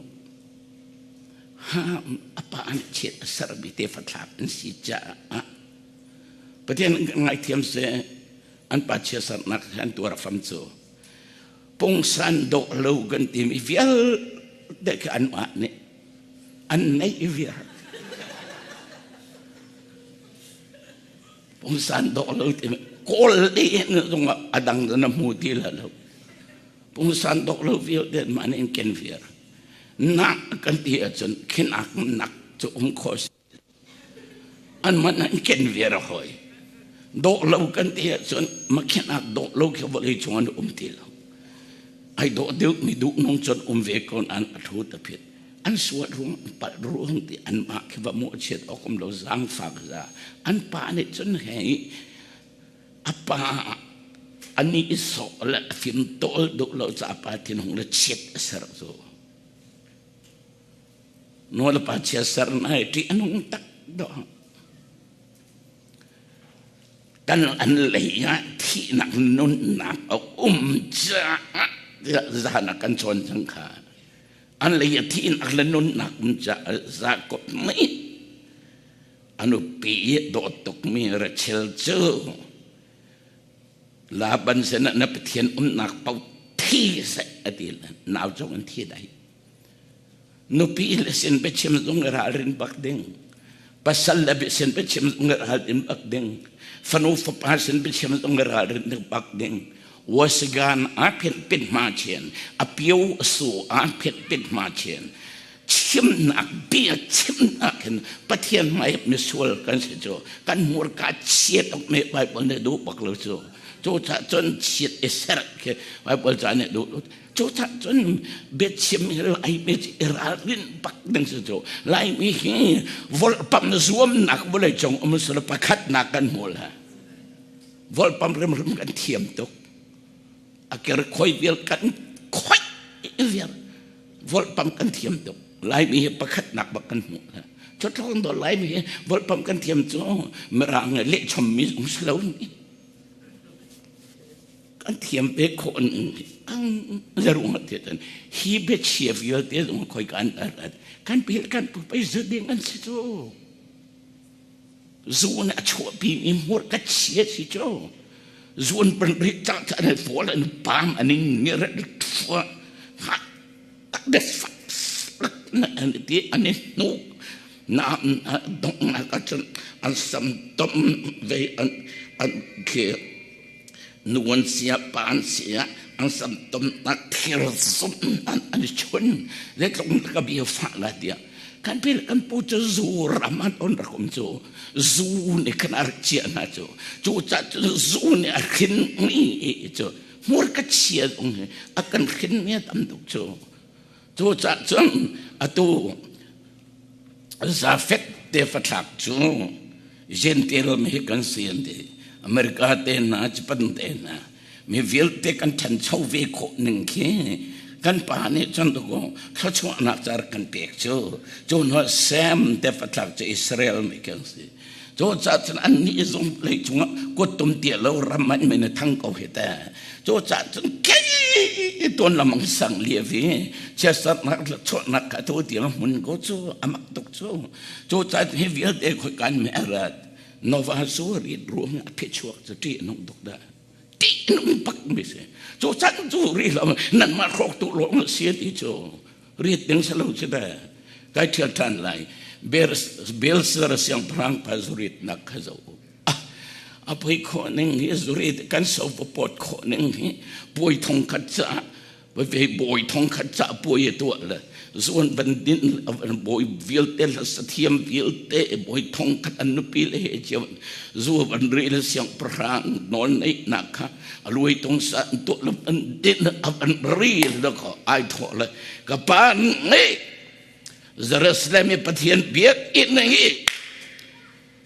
S1: ham a pa nih chiat a sermi te fathlak an si caah Pathian ngaithiam seh an pa chiatsernak an tuar fam cu pungsan dawh lo kan timi vialte khi anmah nih an neih viar pungsan dawh lo timi kawl dih zong a dang na hmu ti la lo pungsan dawh lo vialte mah nih an ken viar nak kan ti ahcun khinak nak cu um khawh an man an ken viar a hoi dawh lo kan ti ahcun makhinak dawh lo khi vawlei cung an um ti lo ai dawh deuh mi duh nung cun um ve ko an a thu ta phit an suat ruang an palh ruang ti an mah khi va mawh chiat awk um lo zaangfak za an pa nih cun hei a pa ani i sawh le a fim tawl duh lo ca pa thinhung le chiat a ser cu Nu le pa chiatser na hi ṭih a nung tak dawh. Kan an lei ah thihnak nunnak a um caah tiah zan ah kan cawn cang kha. An lei ah thihnak le nunnak um caah Jakob nih a nupi i dawt tukmi Rachel cu Laban sinah na Pathian umnak paoh thi seh a ti le nau cung in thi dai. Nupi le sin biachim zong i ralrin bak ding. Pasal le sin biachim zong i ralrin bak ding. Fanu fapa sin biachim zong i ralrin bak ding. Wasigan a phet pit ma chen. A pio su a phet pit ma chen. Chimnak bia chimnak hin Pathian hmai misual kan si cu kan hmurka chiat ok me Bible nih duh bak lo cu. Cu ca cun chiat i serh khi Bible ca nih duh lo. Cucah cun biachim hi Laimi cu i ralrin bak ding si cu. Laimi hi volpam zuamnak vawleicung um sila pakhatnak kan hmu la. Volpam rimrim kan thiam tuk. A ker khoi vial kan khoi vial. Volpam kan thiam tuk. Laimi hi pakhatnak bak kan hmu la. Cutlong do Laimi hi volpam kan thiam cu mirang lehchom mi um si lo ni. Kan thiam pe khawh ang zarung te tan hi biachia vialte zong khoi kan arat kan pil kan pu pei zu ding an si cu zun a chuahpi mi hmur ka chia si cu zun pan ri cha cha an fol an pam an ngir thua ha tak de fak na an ti an nu na dong na ka chun an sam tom ve an an ke Nu an si ah pa an si ah an samtomnak thir zumh an an i chun zeitluk ka bia fah la tiah kan pi le kan pu cu zu ram an on rak um cu zu nih khan a rak chiah hna cu cu ca cu zu nih a hrin mi cu hmurka chia zong hi a kan hrin mi a tam tuk cu cu ca cun atu Zafet te fathlak cu Gentile mi hi kan si an ti. America te hna, Japan te hna, mi vialte kan ṭhancho ve khawh ning khi kan pa nih cun tuku thluachuahnak ca rak kan pek cu. Cu hnu Sem te fathlak cu Israel mi kan si. Cu ca cun annih zong lei cungah kuttum tia lo ram an min a thang ko hi te. Cu ca cun kei tuan lamang sang lia vi chiasarnak le chuahnak kha tu tiang hmun ko cu amak tuk cu. Cu ca hi vialte khoi kan me rat nova su rit ruang a phe chuak cu ṭih nung tuk dah. Ṭihnung bak mi si. Cu can cu ri lo nanmah hrawktu lawng si ti cu riat ding si lo si te. Kai ṭhial ṭhan lai. Belshazzar siangpahrang pa zuritnak kha zoh u. A poi khawh ning hi zurit kan so pawt khawh ning hi puai thong khat caah Vei bawi thong khat ca puai a tuah le zuan van din bawi vialte le sathiam vialte bawi thong khat an nupi le he cio zu van ri le siangpahrang nawl neihnak kha a luai tung sa an tuah le an din a van ri le ko ai thawh le ka pa ngai Jerusalem i Pathian biakinn hi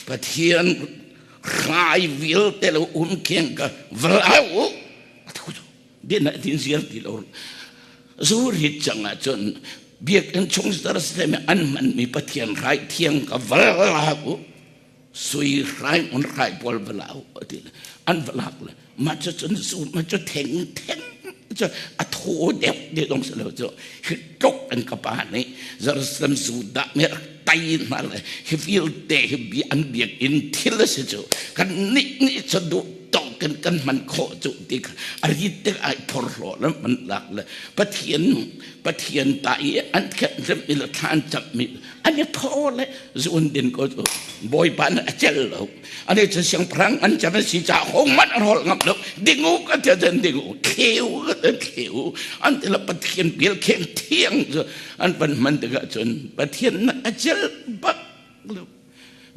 S1: Pathian hrai vialte lo um kheng ka vlau din ah tin ziar ti lo zu rit cang ahcun biakinn chung Jerusalem an hmanmi Pathian rai thiang ka valak u sui hrai un hrai pawl vala u ati an valak le ma cu cun zu ma cu theng theng cu a thaw deuh de dong se lo cu hi tluk an ka pa nih Jerusalem zu dah me rak tai hna le hi vialte hi bi an biakinn thil a si cu kan nih nih cu duh tawk in kan hman khawh cu ti kha a rit tik ai phorhlaw le man lak le Pathian Pathian ta i an khet rem i le thlan chap mi an i thaw le zun din ko cu Bawipa nih a cel lo ani cu siangpahrang an cam si ca hong man an hol ngam lo dingu ka ti den dingu kheu ka ti kheu an ti le Pathian bil kheng thiang cu an van hman tikah cun Pathian a cel bak lo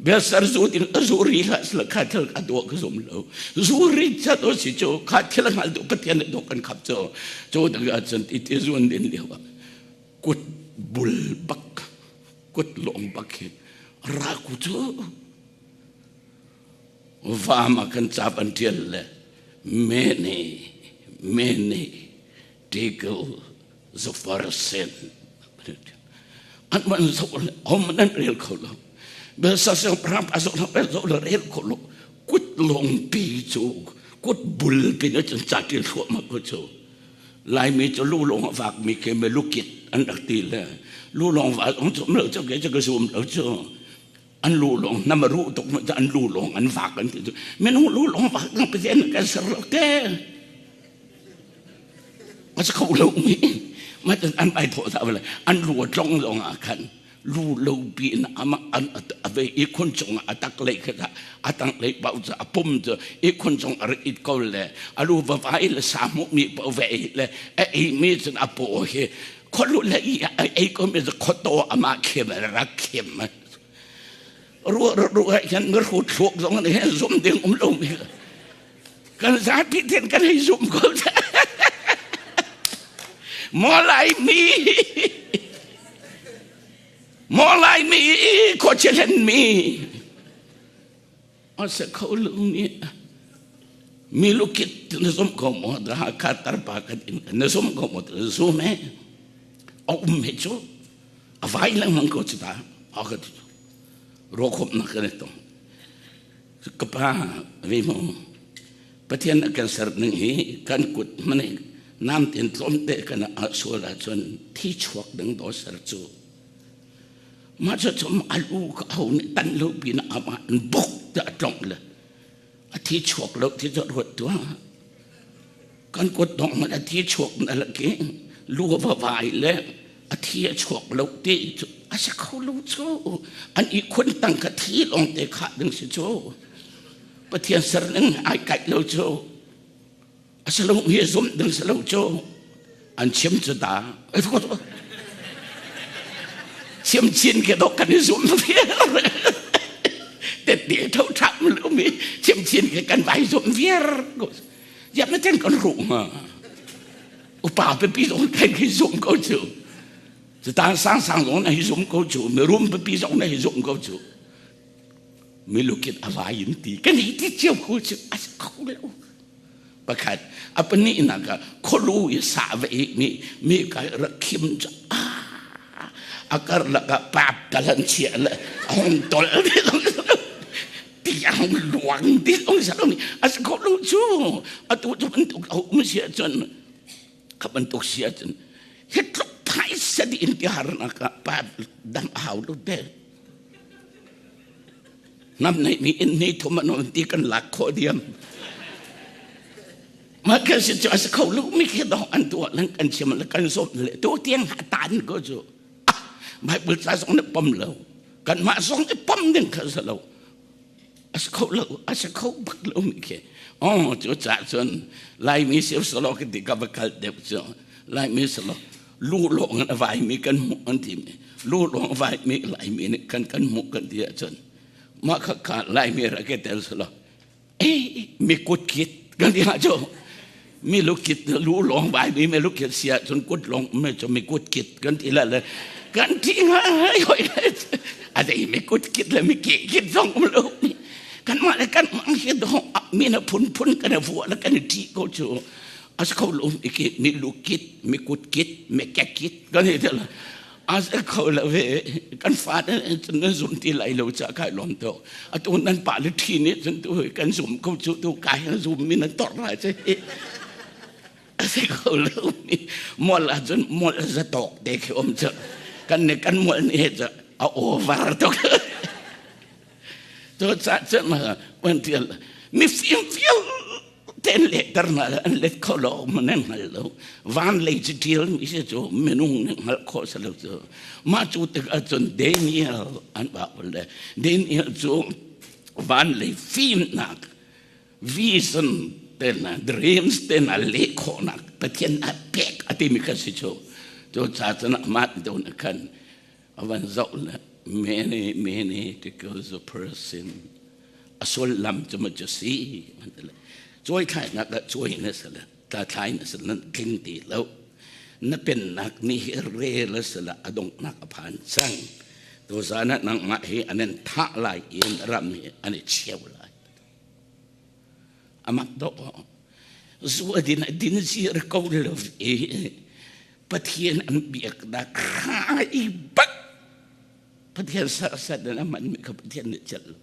S1: Biasar zu ding a zu ri hlah sila kha thil ka duah ka zum lo. Zu ri chat o si cu kha thil a hngal duh Pathian nih dawk kan khap cu. Cu dang ah cun ti ti zuan din lio ah kut bul bak kut lawng bak hi ra ku cu vam ah kan cap an tial le mene mene tekel zafar sen an man zo le om nan rel kho lo bel sa siang pram a zo na bel zo le rel kho lo kut long pi chu kut bul pi na chun cha til thua ma ko chu lai mi chu lu long vak mi ke me lukit an rak ti le lu long va ong chum lo chu ke chu ka zum lo chu an lu long na ma ru tuk ma an lu long an vak an ti chu minung lu long vak nang pe kan ser lo te A si kho lo mi ma an ai thawh ta le an lu a tlong zong ah khan lu lo pi in ama an a ve i khun chung a tak lei kha a tang lei pau cu a pum cu i khun chung a rit ko le a lu va vai le sa mu mi pa ve le a ei mi cun a paw hi kholu le i a ei ko mi khoto ama khem ra khem ru ru hian mi ru thluk zong ne zum ding um lo mi Kan zapi ten kan hei zum ko. Maw Laimi Maw Laimi khuachia mi a se kho lu mi mi lukit na zum ko maw da kha tar pa kan in na zum ko maw zum he a um he chu a vai lengmang ko chu ta a ka tu ro khop na kan tong Ka pa ve mu Pathian a kan ser ning hi kan kut hmanh in namten tlawmte kan ah sual ahcun thi chuak ding daw ser cu mah cu cum a lu ka ho nih tan lo pin ah amah in buk te a tlongh le a thi chuak lo ti cu ruat tuah kan kut dong hmanh a thi chuak na la ki lu va vai le a thi a chuak lo ti cu a si kho lo cu an i khun tang ka thi lawng te khah ding si cu Pathian ser ning ai kaih lo cu a si lo hi zum ding si lo cu an chim cu ta chim chin ke dok kan i zum te te tho thap lu mi chim chin ke kan vai zum viar Diak na ten kan ruh ma. Upa pipi zong kan hi zum ko cu. Cu sang sang zong na hi zum ko cu. Mirum pipi zong na hi zum ko cu. Milukit a vai in ti. Kan hi ti cio ko cu. A kho lo. Pakhat apani na ka kholu i sa ve mi mi ka rak khim cu a kar laka pap talan chia le hong tol tiang luang ti ong sa ni as ko lu chu atu chu bantuk a um sia chun kha bantuk sia chun hi tluk phai sa di in ti har na ka pa dam hau lu te nam nei mi in ni thum an ti kan lak kho diam. Mah kan si cu a si kho lu mi khi dong an tuah lang kan chim le kan zawm le tu tiang ha tan ko cu. Ah, Bible ca zong na pom lo. Kan mah zong i pom ding kha sa lo. A si kho lo, a si kho bak lo mi khi. Oh, cu ca cun Laimi si salo ka ti ka va kal deuh cu. Laimi salo lu lawng in a vai mi kan hmuh an ti mi. Lu lawng vai mi Laimi nih kan kan hmuh kan ti ahcun mah kha kha Laimi rak i tel salo. Mi kut kit kan ti cu mi lukit lu lawng vai mi mi lukit sia cun kut lawng mi cu mi kut kit kan ti la le kan ti nga hoi a dei mi kut kit le mi ke kit zong um lo kan mah le kan mang hi do mi na phun phun kan vu la kan ti ko cu as kho lo mi ki mi lukit mi kut kit mi ke kit kan ti la as kho lo ve kan fa nan zum ti lai lo cha kai lom to atu nan pa le thi nih cun tu kan zum ko cu tu kai na zum mi nan tor lai che a si kho lo mi mol ah cun mol za tok te khi om chu kan ne kan mol ni he chu a over tuk to cha cha ma wan tial mi fim fial ten lehter hna le an let kho lo man an hngal lo van lei ci ṭial mi si cu minung nih hngalh khawh si lo cu mah cu tikah cun Daniel an va le Daniel cu van lei fimnak vision te hna dreams te hna leh khawhnak Pathian a pek a timi kha si cu cu ca cun amah dun khan a van zoh le many many to goes a person a sullam cu ma cu si cuai thlainak ah cuai na si le tla thlai na si nan tling ti lo na pennak ni hi rel a si le a donghnak a phan cang tu zan ah nangmah hi an in thah lai in ram hi an i cheu lai amak do zu a din a din zir ko lo i Pathian an biaknak hrai bak Pathian serset in a man mi kha Pathian nih celh lo.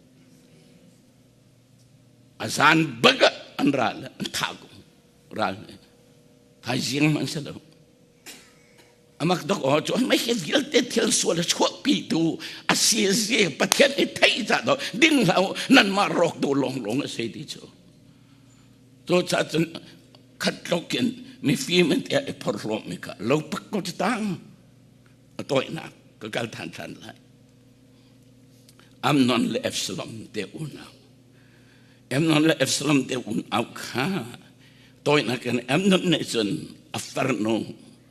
S1: A zan bak ah an ral an thah ko ral nih thaizing man si lo. Amak dok aw cu mei hi vialte thil sual a chuahpi tu a si si Pathian i theih ca do ding hlah nan mah rawk tu lawng lawng a si ti cu. Cu ca cun khat tlok in mifim in tiah i phorhlawm mi kha lo pak ko cu tang. A tawinak ka kal than than lai. Amnon le Absalom te unau. Amnon le Absalom te unau kha tawinak in Amnon nih cun a farnu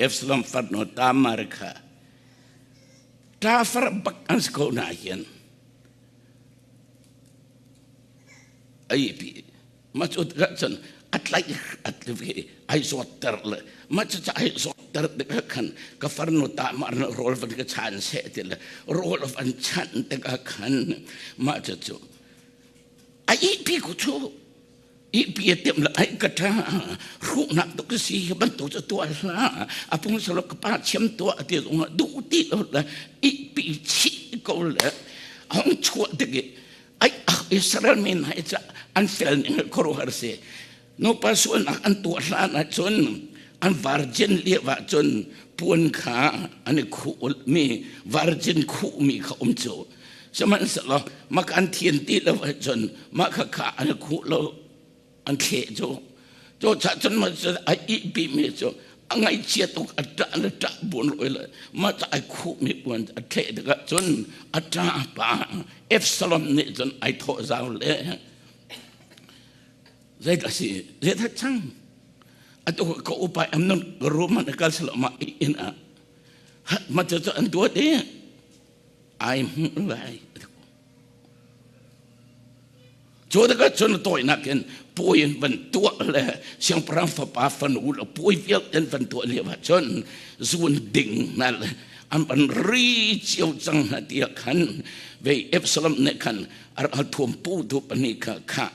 S1: Absalom farnu Tamar kha ṭafar bak an si ko na hin ai pi ma cu tikah cun a tlaih a tlivi ai zawtter le ma cu ai zawtter tikah khan ka farnu ta ma rawl van ka chan seh ti le rawl van chan tikah khan mah cu cu a ihpi ku cu ihpi a timh le ai ka ṭha hruhnak tuk ka si hi bantuk cu tuah hlah a pung salo ka pa chiam tuah ti zong ah duh ti lo le ihpi chih ko le a hung chuah tik i ai Israel mi hna hi an fel ning khuaruahhar si nupa sualnak an tuah hlan ahcun an virgin lio ahcun puan kha an i khuh mi virgin khuh mi kha um cu sihmanhsehlaw mak an thian ti lo ahcun mah kha kha an i khuh lo an thleh cu cu cha cun ma cu a ihpi mi cu a ngaihchia tuk a ṭah le ṭah buan roi le mah ca ai khuh mi puan a thleh tikah cun a ṭah pa Absalom nih cun ai thawh zau le zeidah si zeidah cang atu ka upa Amnon ka room an kal selo ma inn ah ma cu an duat i ai hmuh lai Cu tikah cun tawinak in puai in van tuah le siangpahrang fapa fanu le puai vialte in van tuah lio ah cun zun ding hna le an van ri cio cang hna tiah khan vei Absalom nih khan a ralthuam pu tu pahnih kha kha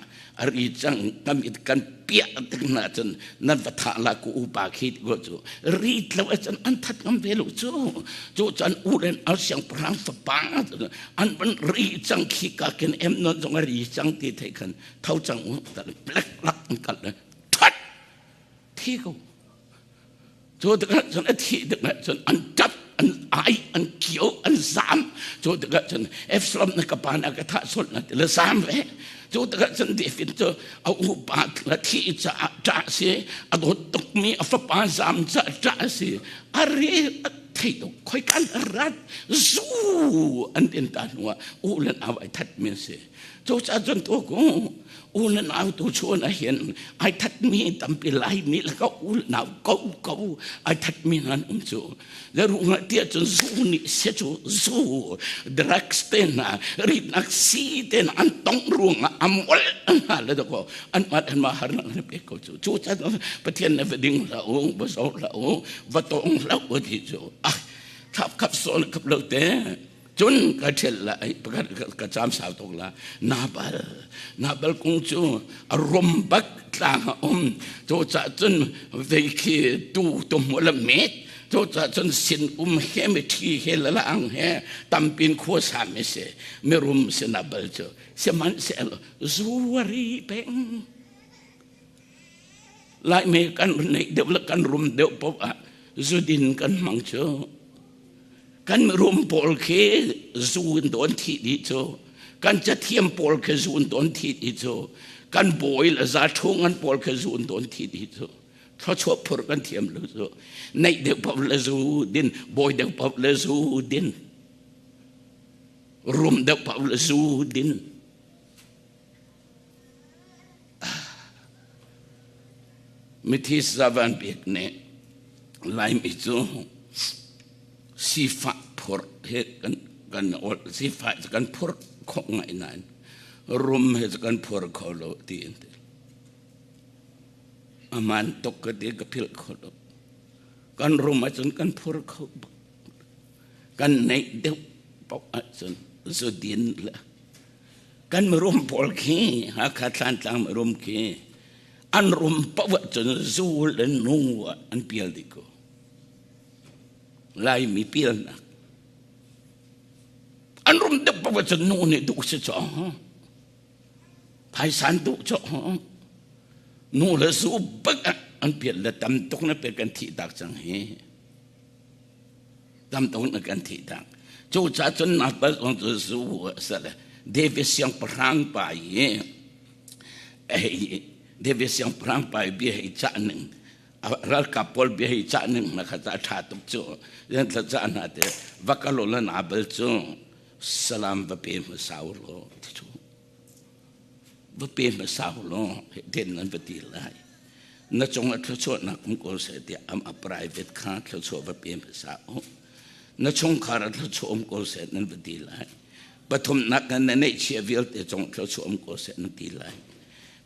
S1: a ri cang kan kan piah tik hna cun nan va thah la ku upa khi ko cu ri tlo cun an that ngam ve lo cu cu cun u len al siangpahrang fapa an van ri cang khi ka ken em non zong a ri cang ti thei khan tho cang u black lak an kal le that thi ko cu tikah cun a thih tikah cun an ṭap an ai an kio an zam. Cu tikah cun Absalom na ka pa na ka thah sual na ti le zaam ve. Cu tikah cun David cu a upa la thi caah ṭah si, a dawt tukmi a fapa zaam caah ṭah si. A re a thei tuk khoi kan rat zu an tin ta hnu ah u le nau ai that mi si. Cucaah cun tu ku u le nau tu chun ah hin ai thatmi tampi Laimi le ka u le nau ko ko ai thatmi nan um cu. Le ruangah tiah cun zu nih se cu zu drugs te hna ritnak sii te hna an tong ruangah a molh hna le dakaw an mah an mah harnak an pek ko cu. Cucaah Pathian na va ding hlah u, va zor hlah u, va tawng hlah u ti cu ah khap khap sawn khap lo te. Cun ka ṭhial lai, pakhat ka caam sau tuk la. Nabal, Nabal kung cu a rum bak tlang a um. Cucaah cun vei khi tu tu hmu le met. Cucaah cun sin um he mi ṭhi he lalang he tampin khua sa mi si. Mirum si Nabal cu. Sihmanhsehlaw zuari peng. Laimi kan neih deuh le kan rum deuh paoh ah zudin kan hmang cu. Kan rum pawl khi zu in dawn thih dih cu. Kan cathiam pawl khi zu in dawn thih dih cu. Kan bawi le zaṭhu ngan pawl khi zu in dawn thih dih cu. Thluachuah phur kan thiam lo cu. Neih deuh paoh le zu din, bawi deuh paoh le zu din. Rum deuh paoh le zu din. Mithi Zavan Bik nih Laimi cu sifah phurh he kan kan sifah cu kan phurh khawh ngai nain rum he cu kan phur kho lo ti an ti. Aman tuk ka ti ka philh kho lo. Kan rum ahcun kan phur kho bak. Kan neih deuh paoh ahcun zudin le Kan mirum pawl khi Hakha Thlantlang mirum khi an rum paoh ahcun zu le nu ah an pial dih ko. Laimi pialnak. An rum deuh paoh ahcun nu nih duh si caw. Phaisan duh caw. Nu le zu bak ah an pial le tam tuk na pial kan thih tak cang hi. Tam tuk na kan thih tak. Cucaah cun Nabal zong cu zu a si le David siangpahrang pa i hei David siangpahrang pa i bia hei cah ning ralkap pawl bia hei cah ning na kha a ṭha tuk cu yan thla cah hna te va kal u la Nabal cu salam va pe hmasa u law ti cu va pe hmasa u law den nan va ti lai na cungah thluachuahnak um ko seh tiah amah private kha thluachuah va pe hmasa u na chungkhar ah thluachuah um ko seh nan va ti lai pathumnak na neihchia vialte cung thluachuah um ko seh nan ti lai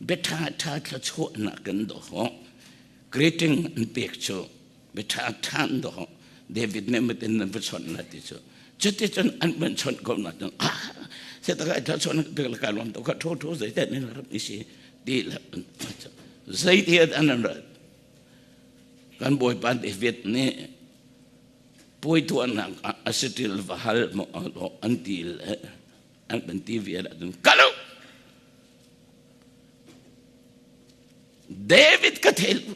S1: biaṭha ṭha thluachuahnak kan doh greeting an pek cu biaṭha ṭha an doh David nih matin nan va chawnh la ti cu cuti cun an van chawnh ko na cun ah se ta ka thluachuah pek la ka lawm to ka tho tho zei te nin ram isi ti la zei ti an an rat kan bawipa David nih puai tuahnak ah a saṭil va hal maw an ti le an kan ti vial ahcun kal u David ka thei lo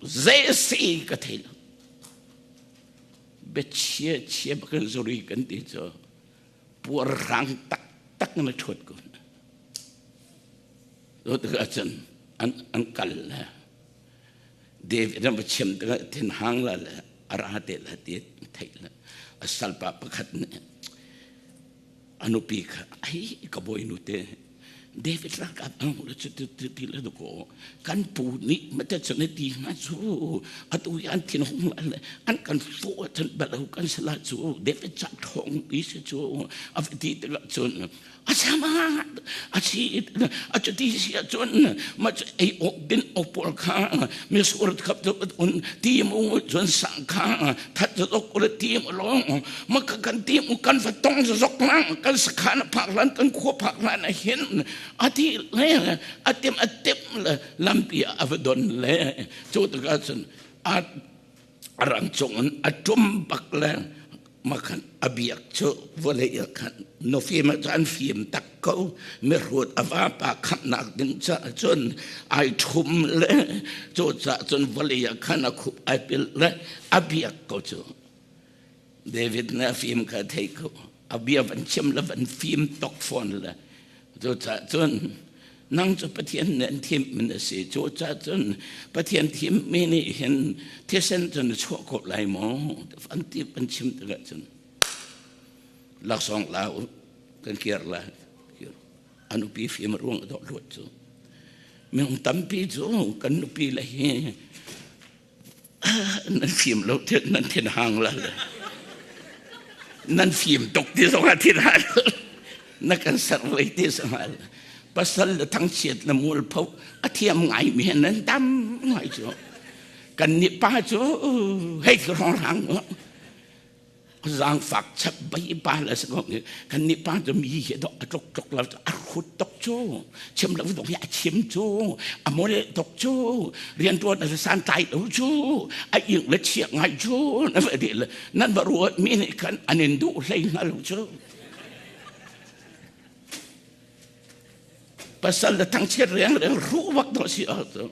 S1: zei a si ka thei lo biachia chia bak in zuri kan ti cu puarhrang taktak na ṭhuat ko cu tikah cun an an kal le David an va chim tikah thinhang la le a ra te la ti theih le a salpa pakhat nih a nupi kha ai ka bawinu te David ralkap ang le cu ti ti le ko kan pu nih mate cun ti hna cu atu i an thin hung la le an kan fo cun balo kan sala cu David ca thong pi si cu a ti tikah cun a sama a si a cuti si ahcun ma cu ei awk din awk pawl kha misur khap tu un ti mu cun sang kha that zok ule ti mu long ma ka kan ti mu kan va tong zok lang kan sakhan phak lan kan khua phak lan a hin a ti le a tim a tim le lampi a va don le cu tikah cun a rang cung in a tum bak le makhan a biak cu vawlei ah khan nufim ah an fim tak ko mihrut a vapa khamhnak ding caah cun ai ṭhum le cu caah cun vawlei ah khan a khup ai pil le a biak ko cu. David na fim kha thei ko. A bia van chim le van fim tok fawn le. Cu ca cun nang cu Pathian nih an thim min a si. Cu ca cun Pathian thim mi nih hin thisen cun na chuah ko lai maw? An ti an chim tikah cun laksawng la u kan kir lai. A nupi fim ruang a dawh luat cu. Minung tampi cu kan nupi le hi nan fim lo nan thin hang la le nan fim tuk ti zong ah thin hang na kan ser lei ti zong ah pasal le thangchiat le mualpho a thiam ngai mi nan tam ngai cu kan nih pa cu hei rong rang Zaangfak chap bai pa le sa ko kan nih pa cu mi hi dok a tluk tluk lo a hrut tok cu chim lo dok hi a chim cu a mol tok cu riantuan a san tlai lo cu a ing le chiak ngai cu na va di le nan va ruat mi nih khan an in duh hlei hna lo cu pasal le thangchiat riang riang ruh bak do si a cu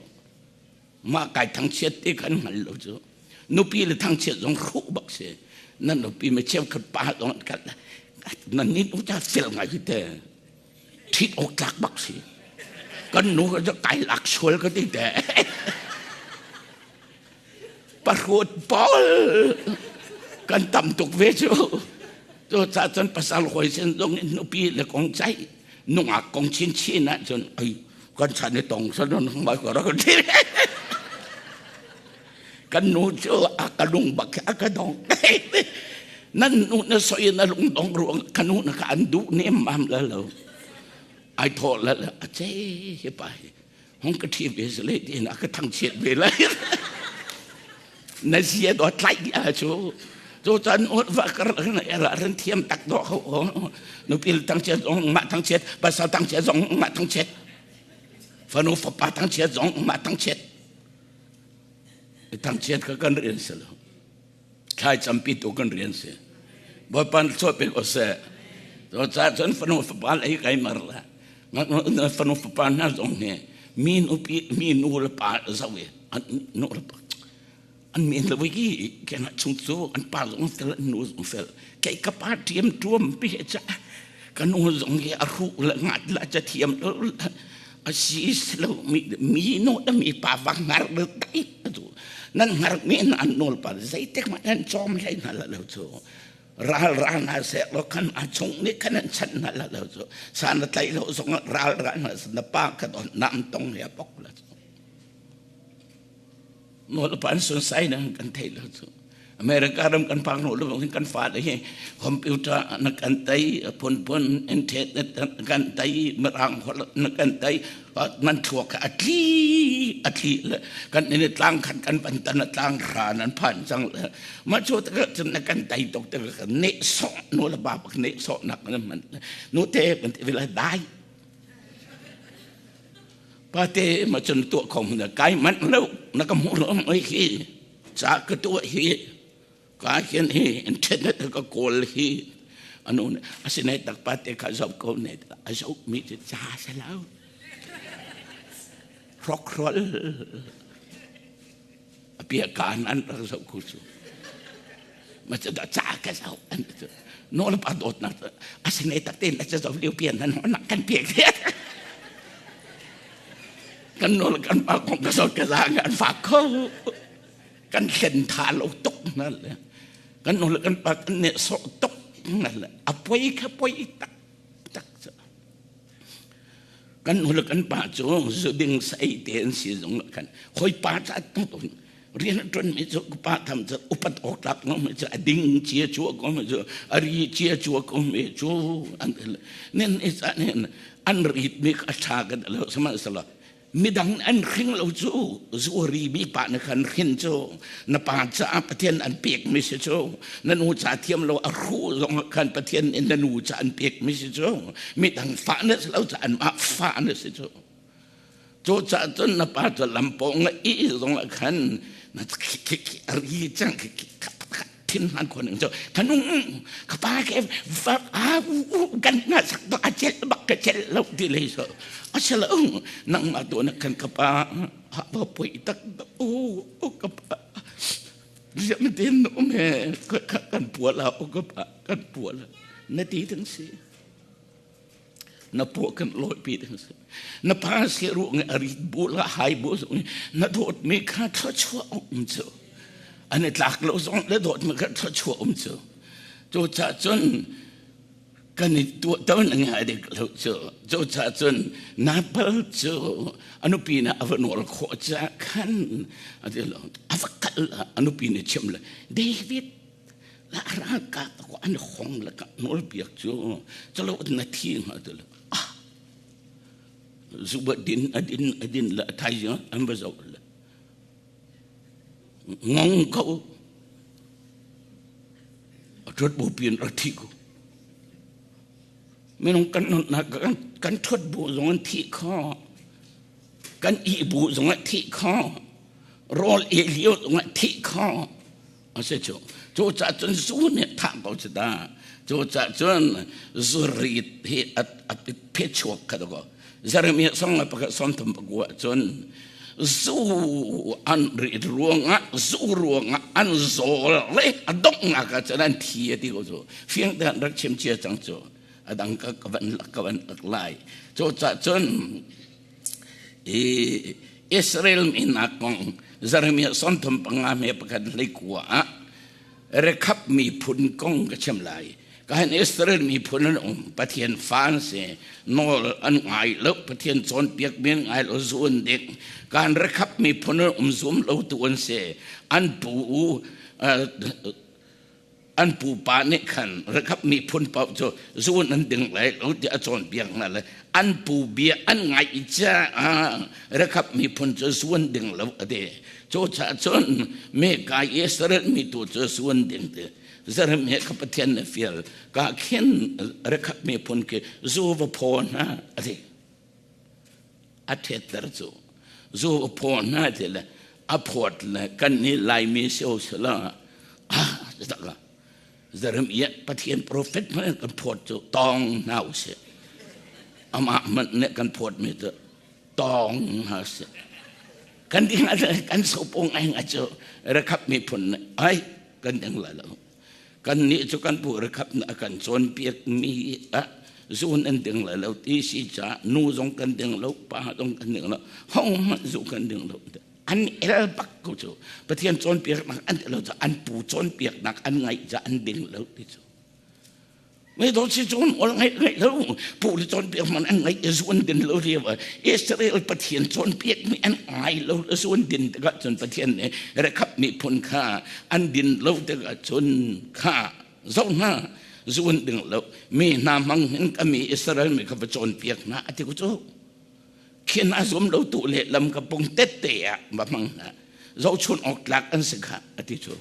S1: mah kai thangchiat ti kan hngal lo cu nupi le thangchiat zong hruh bak si nan nupi mi cheukhat pa zong an kal nan nin u ta fel ngai hi te ṭhit awk tlak bak si kan nu ka kai lak sual ka ti te pahrut pawl kan tam tuk ve cu cu ca cun pasal hawi sin zong in nupi le kong cai nungak kong chinchin ah cun ai kan chan i tong sa non mai ko rak ti kan nu cu a ka lung bak a ka dong nan nu na soi na lung dong ruang ka nu na ka an duh nem mam la lo ai tho la la a che hi pa hi hong ka thi ve le ti na ka thang chiat ve lai na zia do tlai a chu chu chan ot va kar na era ran thiam tak do ho nu pil tang chiat zong ma tang chiat pasal tang chiat zong ma tang chiat fanu fapa tang chiat zong ma tang chiat tang chiat ka kan rian se lo thlai campi tu kan rian si bawipa chuah pek o se to cha cun fanu fapa lei kai mar la fanu fapa hna zong hi mi nupi mi nu le pa zo i an nu le pa an min le wiki kena chung cu an pa zong fel an nu zong fel kei ka pa ṭiam ṭuam pi cha ka nu zong hi a hru le ngat la cha thiam lo a si lo mi mi no da mi pa va ngar le tai tu nan ngar mi nan nol pa zeitik ma nan chom hlei na la lo chu ral ral na se lo kan a chung ni kan an chan na la lo chu sa na tlai lo zong ral ral na na pa ka don nam tong ya pok la chu Nawl pan sun sai na kan thei lo cu. America ram kan phak hnu lu kan fa le hi computer na kan tei phunphun internet na kan tei mirang holh na kan tei nan thluak a tli a tli le kan in tlang khat kan pan tan tlang hra nan phan cang le ma chu ta cun na kan tei tok te ne so nu la ba bak ne so nak na man nu te kan ti vila dai Pate ma cun tuah kho na kai manh lo na ka hmuh lo mai hi ca ka tuah hi ka hian hi internet ka kawl hi anu asine tak pate ka zoh ko ne a zoh mi cu ca sa lo hrokrol a pia kaan an rak zoh ko cu ma cu da ca ka zoh an cu no le pa dawt nak asine tak te na ca zoh lio pian nan nak kan piak kan nawl kan pa kong ka zoh ka za kan fak kho kan hlen tha lo tuk na le kan nawl kan pa kan ne so tuk na le a poi kha poi tak tak cu kan nu le kan pa cu zu ding sai te an si zong kan hoi pa ca tung rian a ṭuan mi cu pa tham cu upat awk tlak ngo mi cu a ding chia chua ko mi cu a ri chia chua ko mi cu an nen i ca nen an rit mi a ṭha kan lo sihmanhsehlaw midang an hring lo cu zuari mi pa na khan hrin cu na pa caah Pathian an pek mi si cu na nu ca thiam lo a hru zong khan Pathian in na nu ca an pek mi si cu midang fa na si lo ca an mah fa na si cu cu ca cun na pa cu lampawng i zong ah khan na a ri cang thin hman khon ning cu kanung ka pa ke va a u kan na sak to a chel bak ka chel lo ti lei so a chel ung nang ma to na kan ka pa ha ba poi tak u u ka pa. Tin um he kan pua la o ka pa kan pua la na ti ding si. Na pua kan loi pi ding si. Na pa si ru nge ari bu la hai bu zong na dawt mi kha thluachuah um cu. An i tlak lo zong le dawt mi kha thluachuah um cu. Cu ca cun kan i tuahto na ngai dek lo cu. Cu ca cun Nabal cu a nupi na a va nawl khawh ca khan a ti lo a va kal a nupi nih chim le David la ralkap ko an hong le ka nawl biak cu calo na thi hnga ti lo ah zuba din a din a din le a thaizing an va zoh le ngong ko a ṭhuat bu piin rak thi ko minung kan nunnak kan ṭhuat bu zong an thi kho kan ih bu zong an thi kho rawl ei lio zong an thi kho a si cu cu ca cun zu nih thah ko cu ta cu ca cun zurit hi a phe chuak kha ko Jeremiah song le pakhat sawmthum pakua cun zu an rit ruangah zu ruangah an zawl le a donghnak ah cun an thi a ti ko cu fiang te an rak chim cia cang cu a dang ka ka van ka van lak lai cu ca cun i Israel mi nak kong Jeremiah 35 me pakhat hlei kua ah Rekhab miphun kong ka chim lai. Kahin Israel miphun an um, Pathian fa an si, nawl an ngai lo, Pathian cawnpiak mi an ngai lo, zu an ding. Kan Rekhab miphun an um, zum lo tu an si. An pu an pupa nih khan Rekhab miphun paoh cu zu an ding lai lo tiah a cawnpiak hna le an pu bia an ngaih caah Rekhab miphun cu zu an ding lo a ti. Cucaah cun meka Israel mi tu cu suan ding ti Jeremiah kha Pathian na fial ka khin Rekhab miphun khi zu va phaw hna a ti. A ṭhetter cu zu va phaw hna ti le a phawt le kan nih Laimi si o sila ah tak Jeremiah Pathian profet hmanh kan phawt cu tawng hna usih. Amah hmanh nih kan phawt mi cu tawng hna sih kan ding kan sopung ai nga cu Rekhab miphun nih ai kan ding lai lo kan nih cu kan pu Rekhab nih a kan cawnpiak mi ah zun an ding lai lo ti si ca nu zong kan ding lo pa zong kan ding lo hong hmanh zu kan ding lo an el bak ko cu Pathian cawnpiaknak an lo cu an pu cawnpiaknak an ngaih ca an ding lo ti cu Mei dawt si cun ol ngaih ngaih lo pu le cawnpiak man an ngaih zuan din lo lio Israel Pathian cawnpiak mi an ngai lo le zuan din tikah cun Pathian nih Rekhab miphun kha an din lo tikah cun kha zoh hna zuan ding lo mi hna hmang hin ka mi Israel mi kha va cawnpiak hna a ti ku cu khin a zum lo tu le lam ka pung tette ah va hmang hna zohchun awk tlak an si kha a ti cu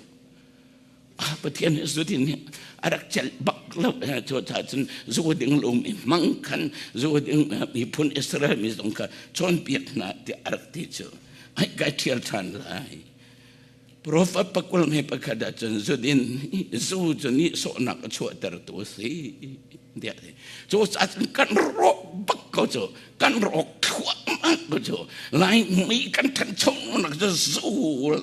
S1: Pathian nih zu din hi a rak celh bak lo cu caah cun zu ding lum i hmang khan zu ding miphun Israel mi zong kha cawnpiak hna tiah a rak ti cu ai kai ṭhial ṭhan lai. Prophet pakul me pakhat ah cun zu din zu cu nih sawhnak a chuahtertu a si tiah cu caah cun kan rawk bak ko cu kan rawk thluahmah ko cu Laimi kan ṭhanchonak cu zu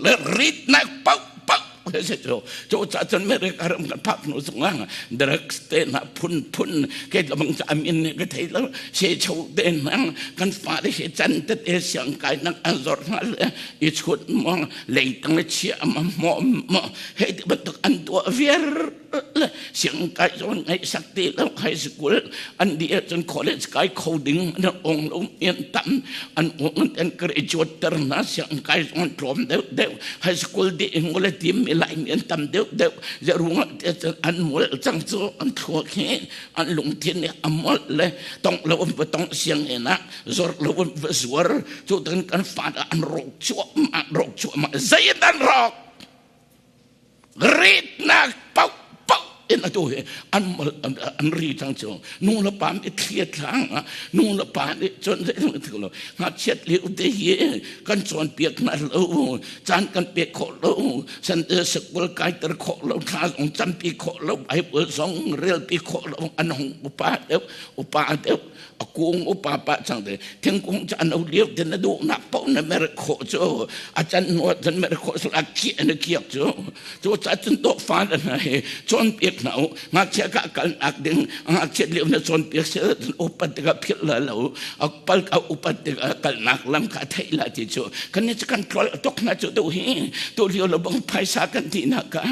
S1: le ritnak paoh paoh si cu cu caah cun America ram kan phak hnu zongah drugs te hna phunphun kei lamang cu amin nih ka thei lo secho te hna kan fale he can tete siangkainak an zor hna le i chut maw leitang le chia ma maw maw hei ti bantuk an tuah viar siangkai zawn ngaihsak ti lo high school an di ahcun college kai kho ding an ong lo an tam an ong an graduate ter na siangkai zong tlawm deuh deuh high school di ngole tim mi lai mi an tam deuh deuh zeruang te cun an mol cang cu an thluak hi an lungthin nih a mol le tong lo an va tong siang in ah zor lo an va zuar cu tan kan fa an rok cuahmah rok cuahmah zei an rok ritnak paoh paoh in. ten atu hi an an ri cang cu. Nu le pa nih thli a thlang. Nu le pa nih cun zeitluk lo. Ngakchiat lio te hi kan cawnpiak hna lo. Caan kan pek khawh lo. Sunday school kaiter khawh lo. Thla zong campi khawh lo. Bible zong relpi khawh lo. An hung upa deuh, upa deuh. A kung upa pah cang te thingkung cu an lio te na duhnak paoh na mer khawh cu a can hnu ah cun mer khawh sul a khiah na khiak cu cu ca cun dawh fa le hna hi cawnpiak hna u. Ngakchia ka kalnak ding ngakchiat lio na cawnpiak si cun upat tikah philh la lo, a pal ka upat tikah kalnak lam kha theih la ti cu kan ni cu kan tlol tok hna cu tu hi tu lio lo bang phaisa kan ti nak ka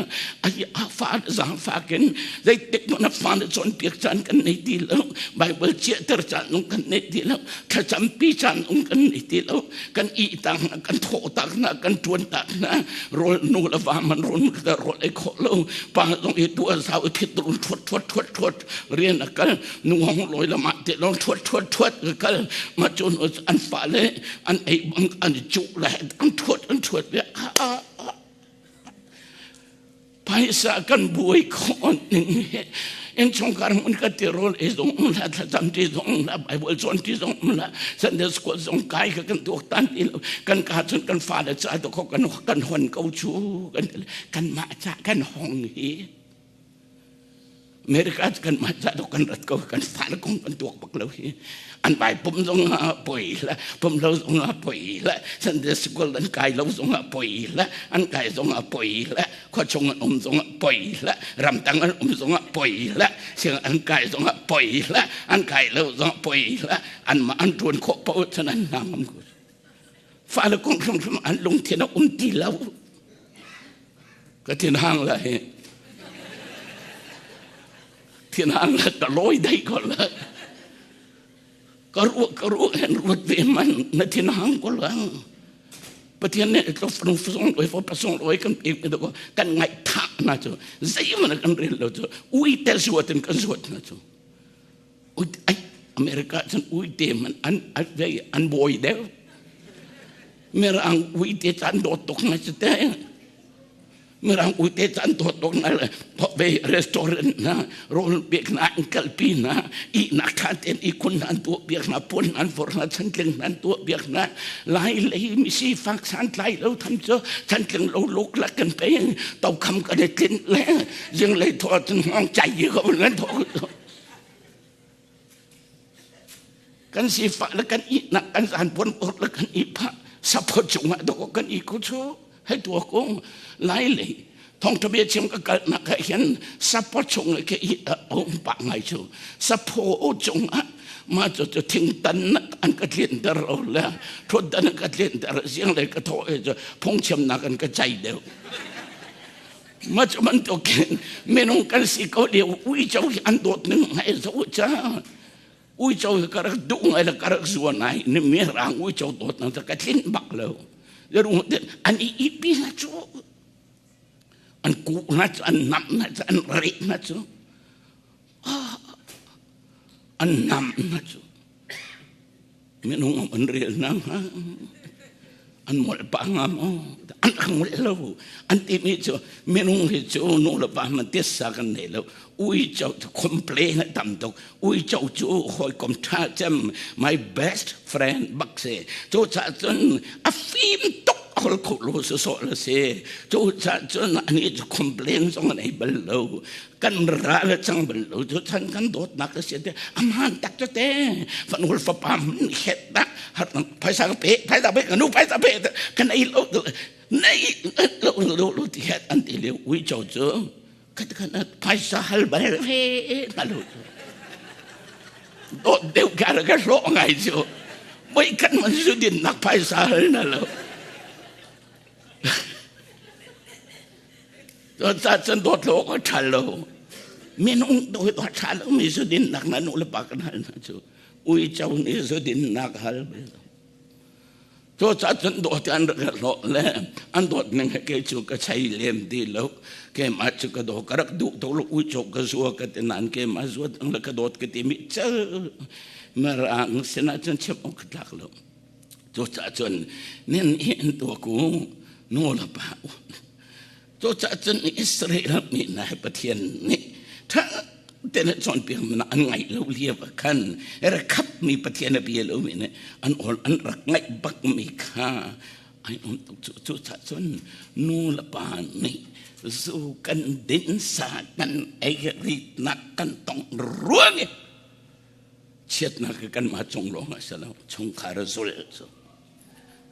S1: ai a fa zang fakin zeitik na fa na cawnpiak caan kan nei ti lo. Bible chiahter caan um kan nei ti lo. Thlacampi caan um kan nei ti lo. Kan ih tak na, kan thawh tak na, kan ṭuan tak na, rawl nu le va man rawl ka rawl ei khawh lo. Pa zong i tu zau i thit run thuat thuat thuat thuat rian a kal. Nu hong loi la mah te long thuat thuat thuat ka kal. Ma cun an fa le an ei bang an cuh le an thuat an thuat le phaisa kan buai khawh ning hi. Innchungkhar hmun ka ti rawl ei zong um la, thlacam ti zong um la, Bible cawn ti zong um la, Sunday school zong kai ka kan tuak tan ti lo. Kan ka cun kan fale ca to kho kan kan hon ko chu kan kan mah ca kan hong hi. America kan mah ca to kan rat ko, kan fale kong kan tuak bak lo hi. An bai pum zong ah poi la, pum lo zong ah poi la, Sunday school an kai lo zong ah poi la, an kai zong ah poi la, khua chung an um zong ah poi la, ramtang an um zong ah poi la, siang an kai zong ah poi la, an kai lo zong ah poi la, an mah an ṭuan khawh paoh cun an ngam ko. Fale kong hrimhrim an lungthin a um ti lo. Ka thinhang la hi. Thinhang la ka lawi dai ko la. Ka ruah ka ruah hen ruat ve man na thinhang ko lang. Pathian nih tlo fanu song loi fo pasong loi kan pek mi ko kan ngaih tha na cu zeihmanh kan rel lo cu ui te zuat in kan zuat na cu ui ai America cun ui te man an an bawi deuh mirang ui te chan dawt tuk na cu te. Mirang uite can dawt tuk na le ve restaurant na rawl pek na an kalpi na ihnak tha ten ihkhun nan tuah piak na puan nan vor na chantling nan tuah piak na. Lai lei misi fak san tlai lo tham cu chantling lo luk la kan pe to kham kan i tlin le jing lei thaw cun hngong chai ko nan thaw kan sifah le kan ihnak kan zanpuan or le kan ihphah saphaw cungah dawh kan i ku cu hei tua kung lai lei thongtha bia chim ka kalnak ah hin saphaw chung ke i a um pa ngai cu saphaw cungah ma cu cu thingtan an ka tlin ter lo le thutdan an ka tlin ter ziang lei ka thaw e cu phungchimnak an ka chai deuh. Ma cu bantukin minung kan si ko lio uico hi an dawt ning ngai zo ca. Uico hi ka rak duh ngai le ka rak zuan ngai ni mi rang uico dawt nang ka tlin bak lo. Le rung te an i ipi na cu, an ku na cu, an nam na cu, an reh na cu, an nam na cu. Minung an rel na an molh pa nga maw an rak molh lo. An timi cu minung hi cu nu le pa man tissa kan nei lo. Uico cu complain a tam tuk. Uico cu hawikom ṭha cem, my best friend bak si. Cu caah cun a fim tuk, hol kho lo sawsawh la si. Cu caah cun ani cu complain zong an ei bal lo, kan ral a cang bal lo. Cu chan kan dawtnak a si te aman tak cu te fanul fapa man het da har phaisa ka pe, phaisa pe ka nu, phaisa pe kan ei lo nei lo lo lo ti het an ti leo. Ui cho cu kat kan phaisa hal bal ve na lo dawt deuh ka ka hlo ngai cu voi kan man su din nak phaisa hal na lo. Ca cun dawt lo ka ṭha lo. Minung dawt a ṭha lo mi zu dinnak na nu le pa kan hal hna cu uico nih zu dinnak hal bal lo. Cu ca cun dawt an rak hlawh le an dawt ning he kei cu ka chei lem ti lo. Keimah cu ka daw ka rak duh tuk lo. Uico ka zua ka ti nain keimah zuat ang le ka dawt ka ti mi cal mirang sinah cun chim awk ka tlak lo. Cucaah cun nin hi an tuah ku nu le pa. Cucaah cun Israel mi hna hi Pathian nih Tha te na cawnpiak mi an ngaih lo lio ah khan ra khap mi Pathian a bia lo mi nih an awl an rak ngaih bak mi kha ai um tuk cu. Cu ca cun nu le pa nih zu kan din sa kan ei ritnak kan tong ruang i chiatnak hi kanmah cung lawng ah si lo, chungkhar zul cu,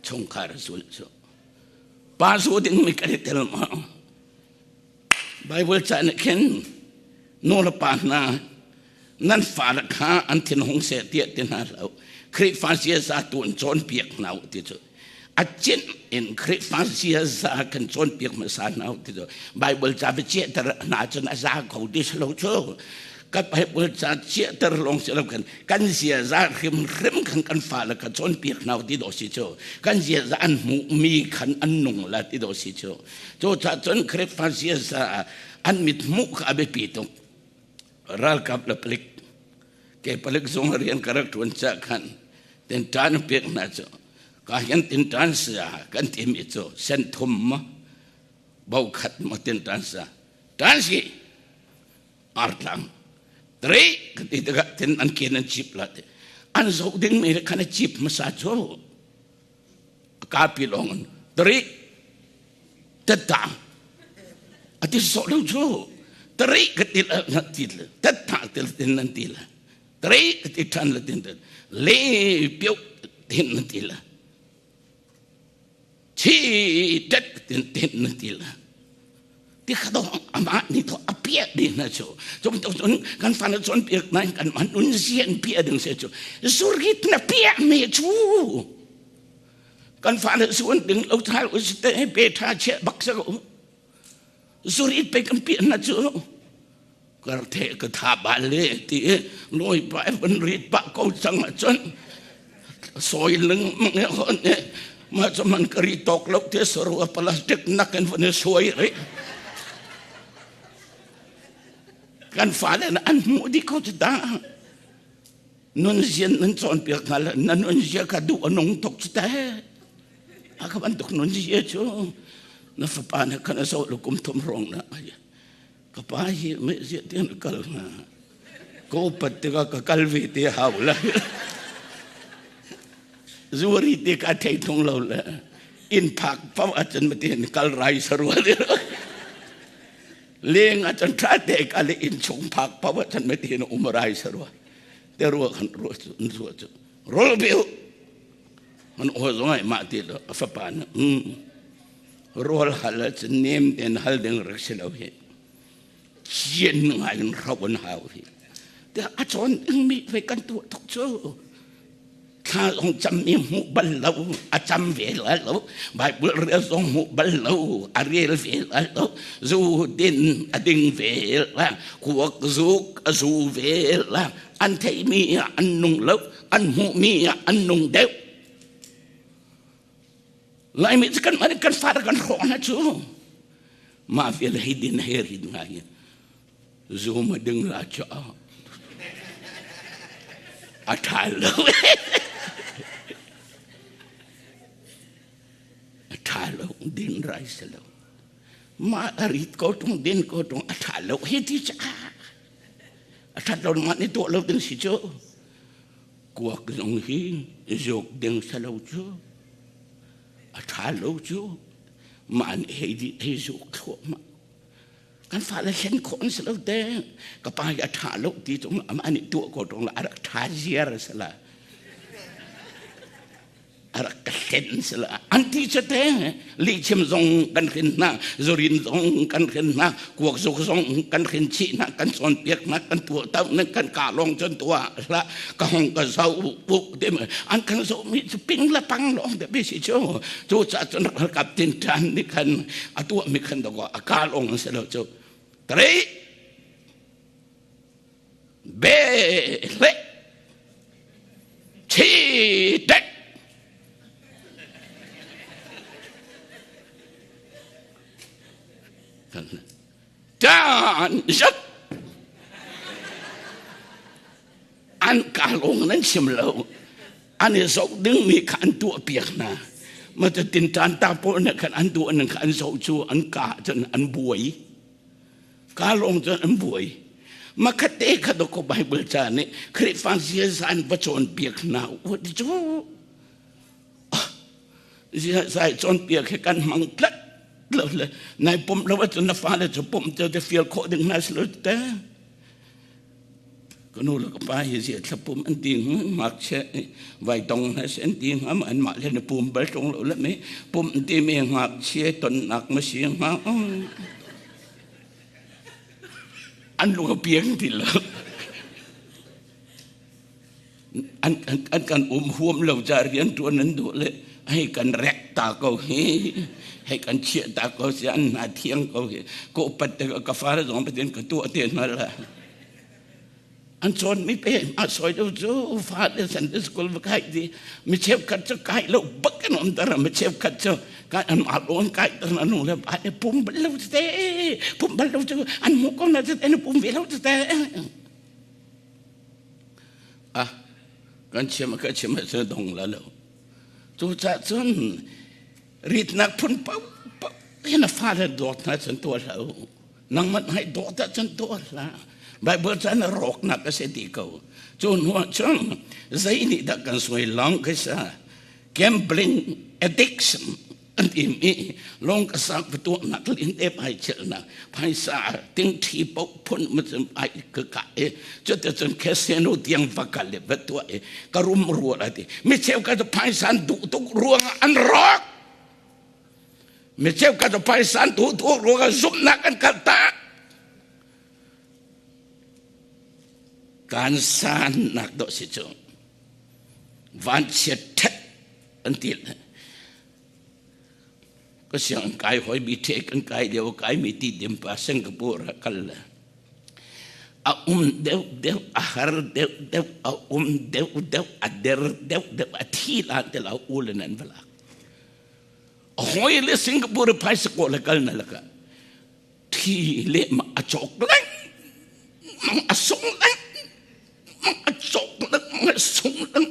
S1: chungkhar zul cu. Pa zu ding mi kan i tel ma? Bible ca nih khin nu le pa hna nan fale kha an thin hung seh tiah ti hna hlah u. Khrihfa ziaza tu in cawnpiak hna u ti cu. A cin in Khrihfa ziaza kan cawnpiak hmasa hna u ti cu. Bible ca biaceihter hna cun a za ko ti si lo cu. Kan Bible ca chiahter lawng si lo kan kan ziaza hrimhrim khan kan fale kha cawnpiak hna u ti dawh si cu. Kan ziaza an hmuhmi khan an nung la ti dawh si cu. Cucaah cun Khrihfa ziaza an mithmuh kha a biapi tuk. Ralkap le palik ke palik zung rian ka rak ṭuan caah khan tinṭan pek hna cu ka hin tinṭan saya kan timi cu senthum ma bo khat ma tinṭan sa ṭan si artlang tre ka ti tikah tin an ken an cip la ti an zoh ding mi khan a cip hmasa cu kapi lawng in tari tatta a ti sawh lo cu tari ka ti la ti la tatta ti la tin nan ti la tari ka ti than la tin le pio tin nan ti la chi tet tin tin nan ti la ti kha do amah nih to a piah ding hna cu cu bantuk cun kan fa na cawn piak nain kan man nun zian piah ding se cu zurgit na piah me cu kan fa le suan ding lo thal u te pe tha che bak sa ko zurit pe kan piah na cu kar the ka tha ba le ti loi pa van rit pa ko chang cun soi leng mang hon ne ma chu man kari tok lo te soru plastic nak in van suai ri kan fa le an hmu di ko da nun zian nan chon piak ngal na nun zia ka du anung tok chu te a ka ban tuk nun zia chu na fapa na kana so lu kum thum rong na ka pa hi me zia tian kal na ko pat tikah ka kal ve te hau la zuari te ka thei thung lo le in phak pau achan ma tin kal rai sarua de leng achan tha te ka le in chung phak pau achan ma tin um rai sarua te rua khan rua chu rua chu rol biu man o zong ai ma ti lo fapa na rol hal cun nem ten hal ding rak si lo hi cian ngai in ro an hau hi te a chawn ding mi ve kan tuah tuk cu thla zong cam mi hmuh bal lo a cam ve la lo bible rel zong hmuh bal lo a rel ve la lo zu din a ding ve la kuak zuk a zu ve la an thei mi an nung lo an hmuh mi an nung deuh Laimi cu kan kan fa kan hrawh hna cu mah vial hei din hei rin ngai zum a ding la cha a tha lo a tha lo din rai se lo ma a rit ko tung din ko tung a tha lo hi ti cha a that lo ma ni to lo ding si chu Kuak zong hi zawk ding si lo cu a ṭha lo cu mah nih hei dih hei zawk thluahmah kan fale hlen khawh an si lo te ka pa hi a ṭha lo ti cu amah nih tuah ko ṭung la a rak ṭha ziar a si la a rak ka hlen si la an ti cu te lihchim zong kan hrin hna zurin zong kan hrin hna kuak zuk zong kan hrin chih hna kan cawnpiak hna kan tuah to na kan ka lawng cun tuah hlah ka hong ka zo u te an kan zo mi cu ping la pang lawng te bi si cu cu ca cun ralkap tin tan ni khan a tuah mi khan do a ka lawng se lo cu tre be hle chi tek tan zat an ka lawng nan chim lo an i zoh ding mi kha an tuah piak hna ma tin tan ta pawl na khan an tuah nan kha an zoh cu an ka cun an buai Ka lawng cun an buai. Makhat te kha doko Bible ca nih Khrihfa ziaza an va cawnpiak hna u ti cu. Ziaza i cawnpiak hi kan hmang tlat lo le nai pumh lo ahcun na fale cu pumh te te fial khawh ding hna si lo te. Ka nu le ka pa hi zia thlapum an ti ngakchia vai tong hna si an ti hnga ma anmah le na pum bal ṭung lo le mi pum ti mi ngakchia tonnak ma si hnga. An lung a piang ti lo. An, an, an kan um huam lo ca rian ṭuan an duh le hei kan rek ta ko hi hei kan chiah ta ko si an hna thiang ko hi ko pat te ka fare zong patin ka tuah te hna la an cawn mi pe a soi do cu fa le Sunday school va kai di mi cheu khat cu kai lo bak an om tar mi cheu khat cu kai an ma lo an kai tar anu le ba ne pum bal lo te pum bal lo cu an mu ko na te ne pum ve lo te ah kan chim ka chim a dong la lo cu ca cun ritnak phun pau pau hin a fale dawt hna cun tuah hlah u nangmah hai dawt ah cun tuah hlah Bible caan a rawknak a si ti ko cu hnu ah cun zei nih dah kan suai long khi sa gambling addiction an timi long ka sak tuahnak lin te pai chilnak phaisa ting thi po phun ma cun ai ka ka e cu te cun casino tiang va kal le va tuah i ka rum rual ati mi cheu ka phaisa an duh tuk ruang an rawk mi cheu ka phaisa an duh tuk ruang ah zumhnak an kal tak kan san nak do si cu van chiat thet an ti ka siang kai hoi bi the kan kai deu kai mi ti dim pa Singapore ah kal le a um deuh deuh a har deuh deuh a um deuh deuh a der deuh deuh a thi lan te la u le nan vala hoi le Singapore phaisa ko le kal na laka thi le ma a chok leng mang a sung leng mang a chok leng mang a sung leng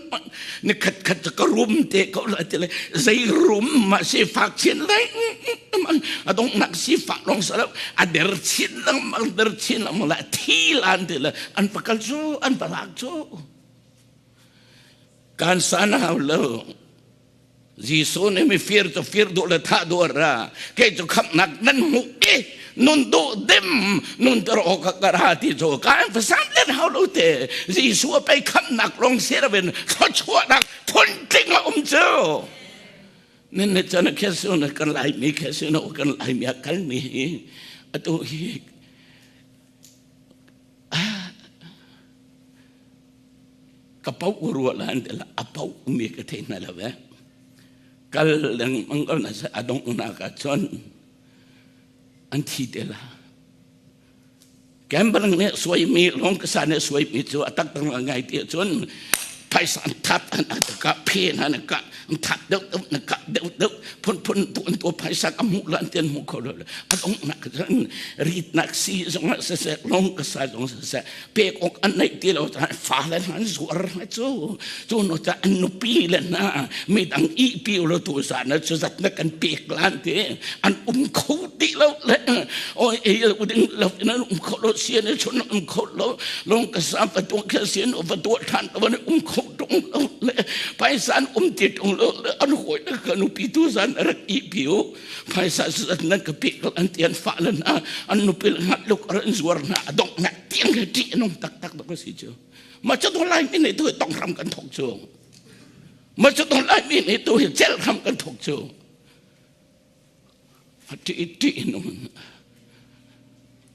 S1: ni khat khat ka rum te ko la te le zei rum ma si fak chin leng a dong nak si fak long sa a der chin lang mang der chin lang la thi lan te le an pakal chu an palak chu kan san hau lo Jesuh nih mifir cu fir duh le thah duh a ra. Kei cu khamhnak nan hmuh i nun duh dim nun ter awk ka ra ti cu ka emphasize len hau lo te. Jesuh a pei khamhnak lawng si loin thluachuahnak phuntling a um cu. Nin ne chan khesu na kan lai mi khesu na kan lai mi a kal mi hi atu hi Ka paoh rua la an ti la a paoh mi ka thei hna lo ve. Kal lengmang ko na a donghnak ah cun an thi te la. Gambling nih suaimi lawng ka sa nih suaimi cu a taktak ngai ti cun phaisa an thap an ka phe na na ka an thap deuh deuh na ka deuh deuh phun phun tu an tu phaisa ka hmuh la an tian hmu kho lo a donghnak cun ritnak si zong ah siseh lawng ka sa zong siseh pek awk an neih ti lo caah fale hna an zuar hna cu cu no ca an nupi le hna midang ihpi lo tu za na cu zat na kan pek lan ti an um kho ti lo le oi ei lo ding lo in an um kho lo sian chun um kho lo long ka sa pa tu kha sian va tu than to ne um kho tung lo le paisa an um ti tung lo le an hoi le ka nupi tu zan rak i piu phaisa zat nan ka pek an ti an fa le hna an nupi le ngat luk an zuar hna a dongh nak tiang he ṭih a nung taktak dok a si cu ma cu to lai mi nih tu hi tong hram kan thok cu ma cu to lai mi nih tu hi cel hram kan thok cu a ṭih ṭih nung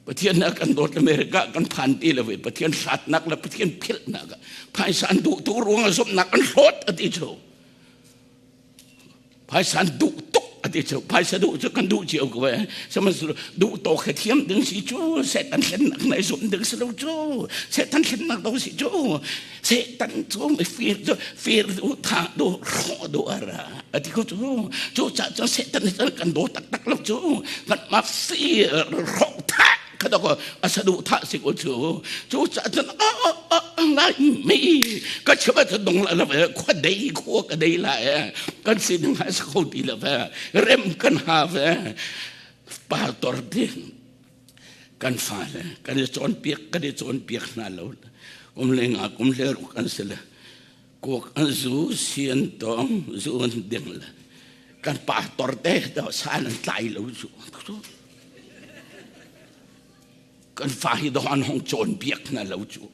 S1: Pathian na kan dawt America kan phan ti lo i Pathian hratnak le Pathian philhnak phaisa an duh tu ruang ah zumhnak an hlawt a ti cu Phaisa an duh tuk a ti cu phaisa duh cu kan duh cio ko eh sihmanhsehlaw duh tawk he thiam ding si cu Satan hlennak na i zumh ding si lo cu Satan hlennak do si cu Satan cu fir cu fir duh thah duh hrawh duh a ra a ti ko cu cu ca cun Satan nih cun kan daw taktak lo cu kan mah fir hrawh thah kha dok a saduhthah si ko cu cu ca cun ngai mi ka chim ah cun dong la lo khua dei khua ka dei la e kan sining ha sa kho ti lo ve rem kan ha ve pastor ti. Kan fale kan i cawnpiak kan i cawnpiak hna lo. Kum le nga kum le ruk an si le kuak an zu si an tong zu an ding le kan pastor te do san an tlai lo zu. Kan fa hi do an hong cawnpiak hna lo cu.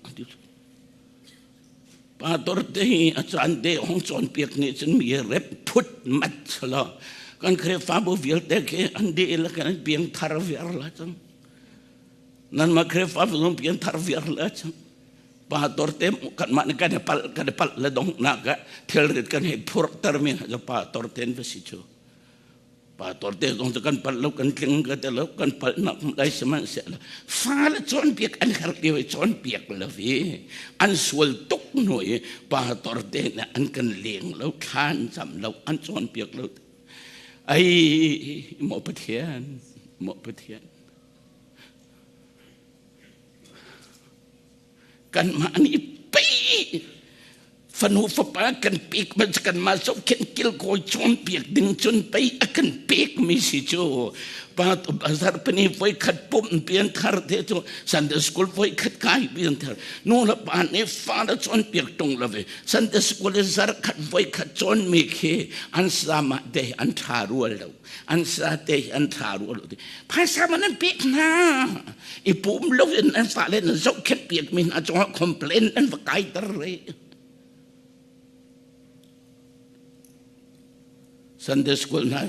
S1: Pastor te hi a caan te hong cawnpiak nih cun mi rep phut mat sala kan Khrihfabu vialte khi an dihlak in an piang thar viar la cang. Nanmah Khrihfabu zong piang thar viar la cang. Pastor te kan mah nih kan i palh kan i palh le donghnak ah thilrit kan hei phurhter mi hna cu pastor te an va si cu. Pastor te zong cu kan palh lo kan tling ka ti lo kan palhnak lai sihmanhsehlaw fale cawnpiak an herh lio i cawnpiak lo i an sual tuk hnu i pastor te nih an kan leng lo thla an cam lo an cawnpiak lo ai maw Pathian maw Pathian kanmah nih pei fanu fapa kan pek man kanmah zohkhenh kilkawi cawnpiak ding cun pei a kan pek mi si cu pa zarhpini voi khat pumh pian thar te cu Sunday school voi khat kai pian thar nu le pa nih fa le cawnpiak tung lo ve Sunday school i zarh khat voi khat cawn mi khi an sama te an tha rual lo an sa te an tha rua lo ti phaisa man an pek hna i pum lo in an fale na zohkhenh piak mi hna cungah complain an va kai ter re Sunday school hna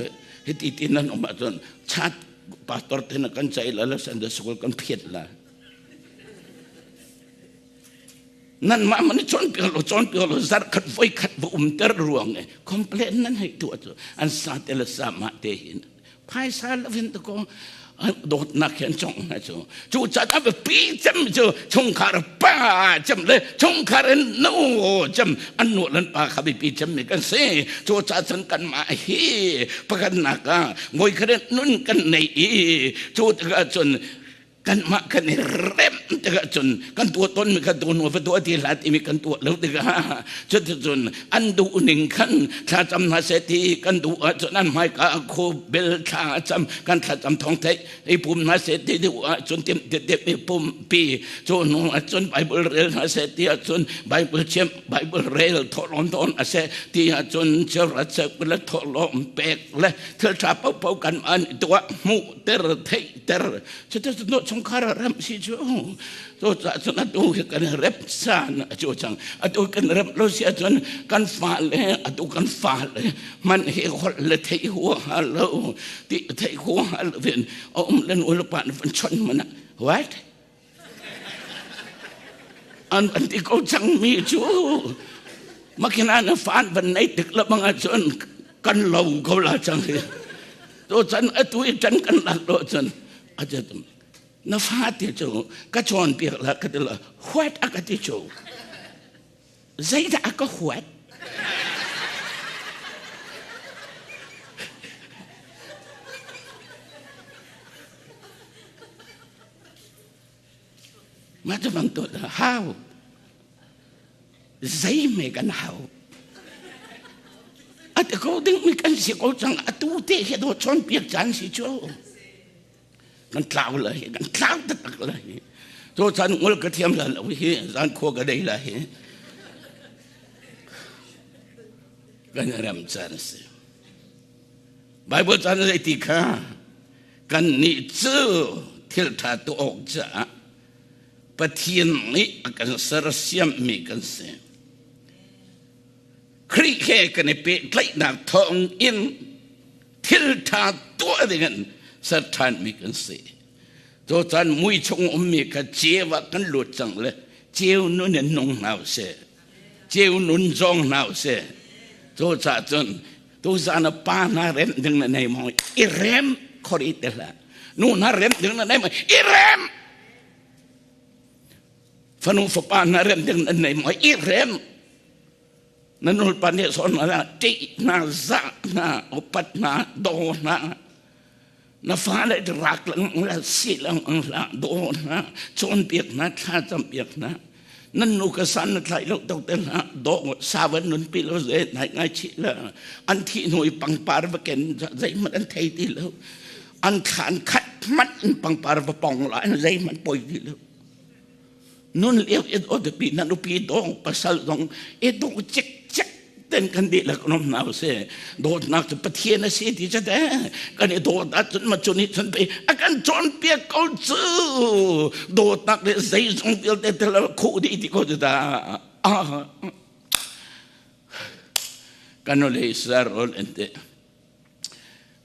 S1: hiti tin an um ahcun chat pastor te na kan cai la la Sunday school kan phiat la Nan mah man cawnpiak lo cawnpiak lo zarh khat voi khat va umter ruang e complain nan hei tuah cu an sa te le sa mah te hin phaisa lo hin to ko dawtnak he an cong hna cu cu ca a biapi cem cu chungkhar pa cem le chungkhar in nu cem an nu lan pa kha biapi cem mi kan si cu ca cun kan mah hi pakhatnak ah ngoi khat nun kan nei i cu tikah cun kanmah kan i remh tikah cun kan tuah tawnmi kha tu nu va tuah ti hlah timi kan tuah lo tikah cuticun an duh ning khan thlacam hna seh ti kan duh ahcun an hmaika khu bel thla a cam kan thlacam thawng theih i pum hna seh ti duh ahcun tim ti i pumpi cu hnu ahcun Bible rel hna seh ti ahcun Bible chim Bible rel thawhlawm tawn a seh ti ahcun cheuhrat le thawhlawm pek le thil ṭha paohpaoh kan an tuah hmuh ter theih ter cuticun chungkhar ah rem si cu cucaah cun atu hi kan rep san cu cang atu kan rep lo si ahcun kan fale atu kan fale man hi holh le theih huaha lo ti theih huaha lo in a um le nu le pa nih van chawnh mana what an an ti ko cang mi cu makina na fan van nei tik la bang ahcun kan lo ko la cang hi to chan atu i chan kan lak lo cun a na fa te cu ka chawn piak la ka ti la huat a ka ti cu zeidah a ka huat Mah cu bantuk hau zeihme kan hau a ti ko ding mi kan si ko cang atu te hi do chawnpiak caan si cu kan tlau la hi kan tlau taktak la hi to chan ngol ka thiam la lo hi zan khua ka dei la hi kan ram caan si Bible caan zei ti kha Kannih cu thil ṭha tuah awk caah Pathian nih a kan sersiammi kan si. Khrih he kan i pehtlaihnak thawng in thil ṭha tuah dingin ser ṭhanmi kan si. Cu caan mui chung ummi kha ceu ah kan lut cang le ceu nun in nung hna usih. Ceu nun zawng hna usih. Cucaah cun Tuzan ah pa hna rem ding na nei maw i rem khori te hlah. Nu hna rem ding na nei maw i rem. Fanu fapa hna rem ding na nei maw i rem. Na nulpa nih sawn na ṭih hna, zah hna, upat hna, daw hna. Na fale rak lang la si lang la daw hna, cawnpiak hna, thlacam piak hna. Nan nu ka san na thlai lo to te hna do savan nun pi lo ze nai ngai chi la an thi hnu i pangpar va ken zeihmanh an thei ti lo an thlan khat hmanh in pangpar va pong la in zeihmanh poi ti lo. Nun lio i dawt pi na nupi dong pasal dong i dong cik cek ten kan dihlak nom hna usih. Dawtnak cu Pathian a si ti cu te kan i dawt ahcun ma cu nih cun pei a kan cawnpiak ko cu. Dawtnak le zeizong vialte tel khuh dih ti ko cu dah. Kan le Israel an ti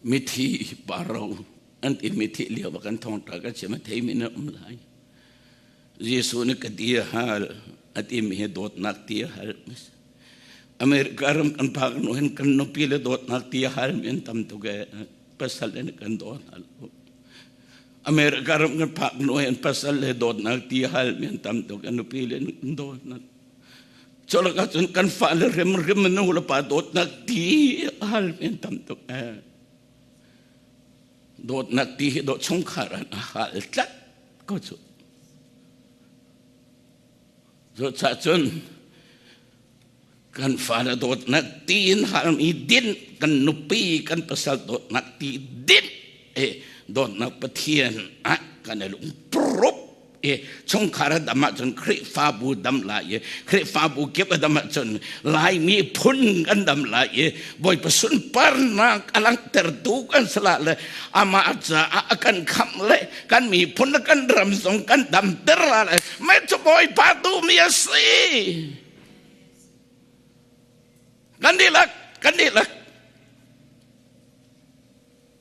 S1: mithi paro an ti mithi lio kan thawngṭha kan chim a theimi na um lai. Jesuh nih ka ti a hal a timi hi dawtnak ti a hal. America ram kan phak hnu hin kan nupi le dawtnak ti a hal mi an tam tuk e pasal in kan daw hna lo. America ram kan phak hnu hin pasal le dawtnak ti a hal mi an tam tuk e nupi le kan daw hna. Culak ahcun kan fale rim rim nu le pa dawtnak ti a hal mi an tam tuk e. Dawtnak ti hi dawt chungkhar an a hal tlat ko cu. Cucaah cun kan fale dawtnak tiin halmi din kan nupi kan pasal dawtnak ti din e dawtnak Pathian ah kan i lungprup i chungkhar a dam ahcun Khrihfabu dam lai i Khrihfabu kip a dam ahcun Laimi phun kan dam lai i Bawipa sunparnak a langhtertu kan si la le amah caah a kan khamh le kan miphun le kan ram zong kan damter la le mei cu Bawipa duhmi a si. Kan dihlak, kan dihlak.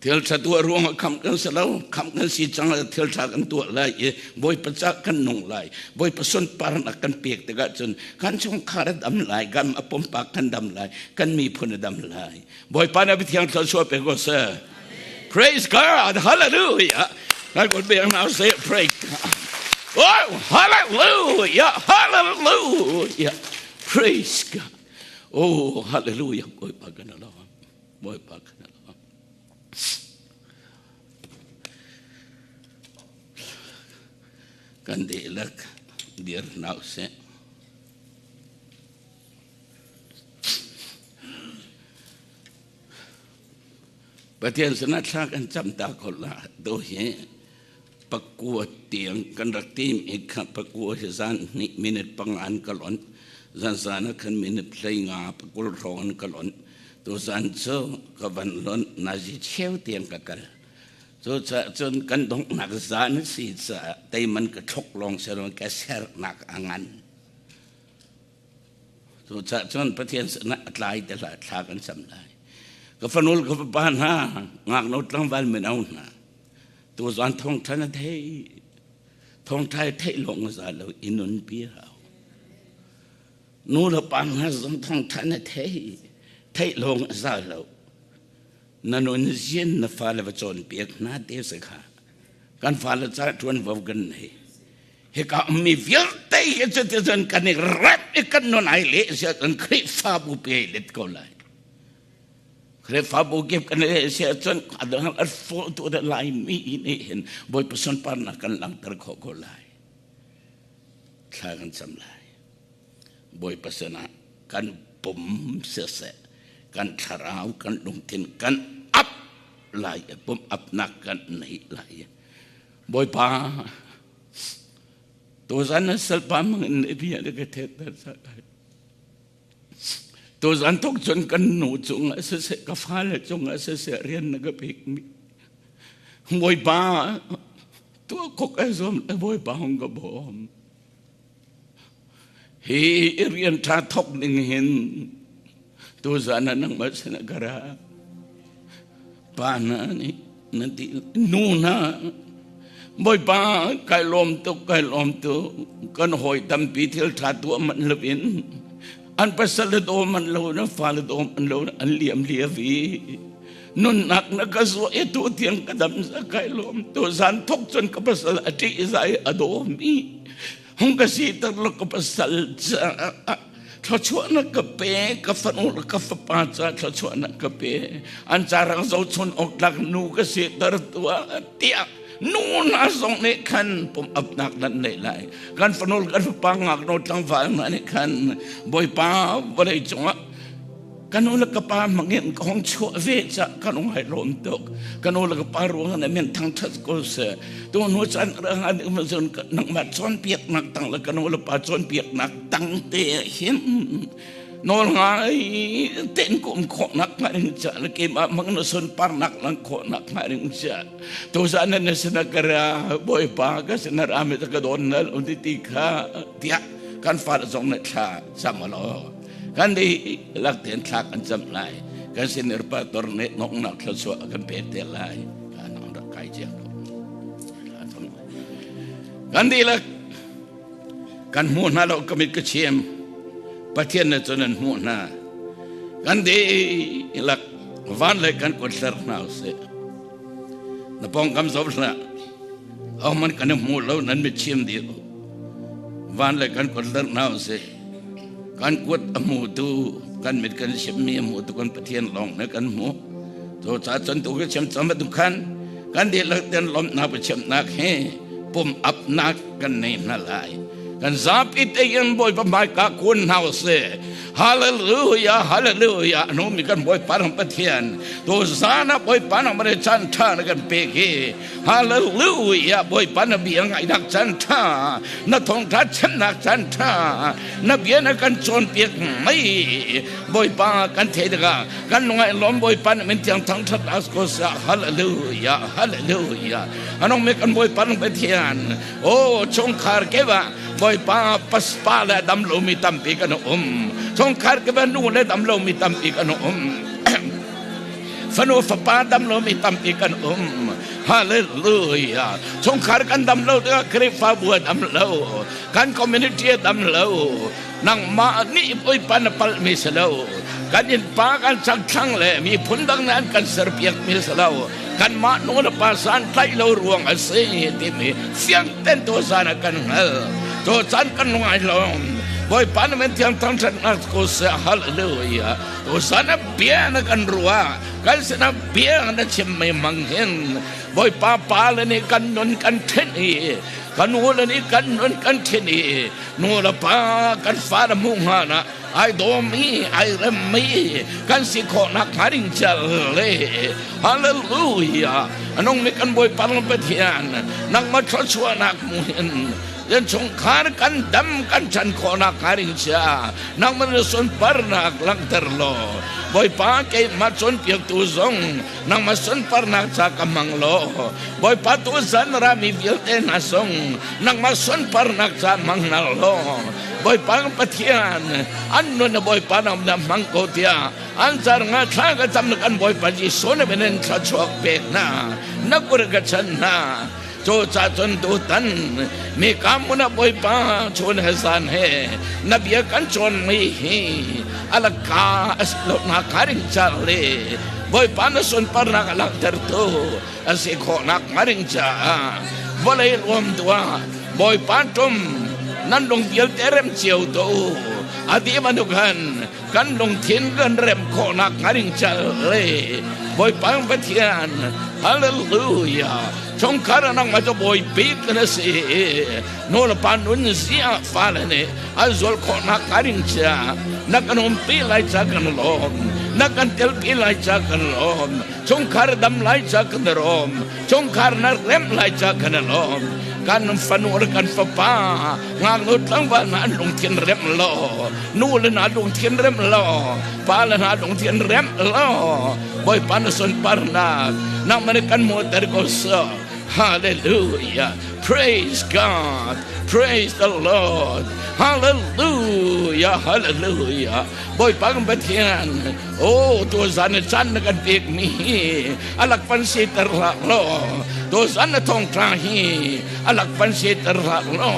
S1: Thil ṭha tuah ruangah khamh kan si lo, khamh kan si cang thil ṭha kan tuah lai i Bawipa ca kan nung lai. Bawipa sunparnak kan pek tikah cun kan chungkhar a dam lai, kan a pumpak kan dam lai, kan miphun a dam lai. Bawipa nih a Pathian thluachuah pe ko seh. Praise God, hallelujah. Ngai kun biang now say praise God. Oh, hallelujah, hallelujah. Praise God. Oh, hallelujah. Bawipa kan alawm. Bawipa kan alawm. Kan dihlak dir hna usih. Pathian sinah thla kan cam ta ko la do hi pakua tiang kan rak tim i kha pakua hi zan hnih minute panga an ka lon zan zan ah khan minute 15 pakul hrawng an ka lon tu zan cu ka van lon nazi cheu tiang ka kal cu cun kan donghnak zan a si caah teiman ka thlok lawng si lo ka sernak a ngan Cucaah cun Pathian sinah a tlai te hlah thla kan cam lai. Ka fanul ka fapa hna, ngaknu tlangval mino hna, tuzan thawngṭha na thei. Thawngṭha i theih lawng a za lo i nunpi hau. Nu le pa hna zong thawngṭha na thei. Theih lawng a za lo. Na nun zian na fale va cawnpiak hna te si kha. Kan fale ca ṭuanvo kan nei. Hika ummi vialte hi cuticun kan i rep i kan nun ai leh si ahcun Khrihfabu pi ai let ko lai. Khrihfabu kip kan leh si ahcun adang a tu da Laimi nih hin Bawipa sunparnak kan langhter khawh ko lai. Thla kan cam lai. Bawipa sinah kan pum siseh, kan thlarau, kan lungthin kan ap lai, pum apnak kan nei lai. Bawipa tuzan na salpa mang in na bia na ka thetter lai. Tuzan tuk cun kan nu cungah siseh ka fale cungah siseh rian na ka pekmi. Bawipa tuah kok ai zuam le Bawipa hong ka bawm. Hi rian ṭha thok ning hin tuzan ah nangmah sinah ka ra. Pa hna nih na ti nu hna Bawipa kai lawm tuk kai lawm tuk kan hawi tampi thil ṭha tuah manh loin an pasal le daw man lo na fale daw man lo an liam lia vi nunnak na ka zuah i tu tiang ka dam za kai lawm tu zan thok cun ka pasal a ṭih zai a daw mi hung ka si ter lo ka pasal caah thluachuahnak ka pe ka fanu le ka fapa ca thluachuahnak ka pe an carang zochun awk tlak nu ka si ter tuah tiah nu hna zong nih khan pum apnak nan nei lai kan fanu kan fapa ngaknu tlangval hna nih khan bawipa vawlei cungah. Ka nu le ka pa hmangin ka hong chuah ve ca ka lung hai lawm tuk. Ka nu le ka pa ruang ah min thangthat ko seh. Tu hnu caan rang an um cun nangmah cawnpiaknak tang le ka nu le pa cawnpiaknak tang te hin nawl ngai ten kum khawhnak hnga ding ca le keimah mang na sunparnak lang khawhnak hnga ding ca tu zan na sina ka ra bawipa ka sina ra mi ka don nal um ti ti kha tiah kan fa zong na thla cam lo kan di lak ten thla kan cam lai kan sinir pa tor ne nok nak thla kan pe te lai kan rak kai chiang kan dihlak kan hmuh hna lo ka mit ka chim Pathian na cun an hmuh hna kan dihlak van le kan kut hler hna usih na pawngkam zoh hlah ahohmanh kan i hmu lo nan mit chim dih van le kan kut hler hna usih kan kut a hmutu kan mit kan chimmi a hmutu kan Pathian lawng ne kan hmuh to ca cun tu ka chim cam tu khan kan dihlak ten lawmhnak biachimnak he pum apnak kan nei hna lai kan zapi tein Bawipa hmaika kun hna usih Hallelujah hallelujah nu mi kan Bawipa nang Pathian tu zan ah Bawipa nang mare chan tha na kan pek hi Hallelujah Bawipa na bia ngaihnak chan tha na thawngtha chimnak chan tha na bia na kan cawnpiak mai Bawipa kan thei tikah kan lung ai lawm Bawipa na min tiang thangthat as ko sa hallelujah hallelujah anong me kan Bawipa nang Pathian o chungkhar kewa Bawipa paspa le dam lomi tampi kan um chungkhar kewa nu le dam lomi tampi kan um fanu fapa dam lomi tampi kan um hallelujah chungkhar kan dam lo tikah Khrihfabu a dam lo kan community a dam lo nangmah nih Bawipa na palhmi si lo kan innpa kan changthlang le miphun dang nih an kan serpiakmi si lo kanmah nu le pa san tlaih lo ruang a si timi fiang ten tu zan ah kan hngal tu caan kan ngai lawng Bawipa na men thiang thangthatnak ko seh hallelujah tu zan ah bia na kan ruah kan sinah bia na chim mei mang hin Bawipa pa le nih kan nun kan then i kan u le nih kan nun kan then i nu le pa kan fa le hmuh hnga na ai dawm i ai rem mi kan si khawhnak hnga ding cal le hallelujah anung mi kan Bawipa Pathian nangmah thluachuahnak mu hin yan chungkhar kan dam kan chan khawhnak hnga ding cia nangmah na sunparnak langhter law Bawipa keimah cawnpiaktu zong nangmah sunparnak ca ka hmang law Bawipa tu zan rami vialte hna zong nangmah sunparnak ca hmang hna law Bawipa Pathian an nun na Bawipa nam na hmang ko tiah an car nga thla ka cam na kan Bawipa Jesuh na minin thluachuak pek hna na kur ka chan hna cu ca cun tutan mi kamun a Bawipa chun he zan he na bia kan cawn mi hi alaka lo na karing char le Bawipa na sunparnak a langhter tu a si khawhnak ngaring caah vawlei ruam duah Bawipa tum nan lung vialte rem cio to u adi manukhan kan lungthin kan rem khawhnak ngaring chal le Bawipa Pathian hallelujah chungkhar nang ma cu bawi bik na si nu le pa nun zia fale nih an zual khawhnak ngaring chia na kan umpi lai ca kan lawm na kan telpi lai ca kan lawm chungkhar dam lai ca kan rawm chungkhar na rem lai ca kan lawm kan fanu le kan fapa ngaknu tlangval na an lungthin rem lo nu le na lungthin rem lo pa le na lungthin rem lo bawipa na sunparnak nangmah nih kan muter ko seh hallelujah praise God praise the Lord hallelujah hallelujah bawipa kan Pathian Oh, tu zan chan na kan pek mi hi alak pan si ter hlah lo. Tu zan na thong tha hi alak pan si ter hlah lo.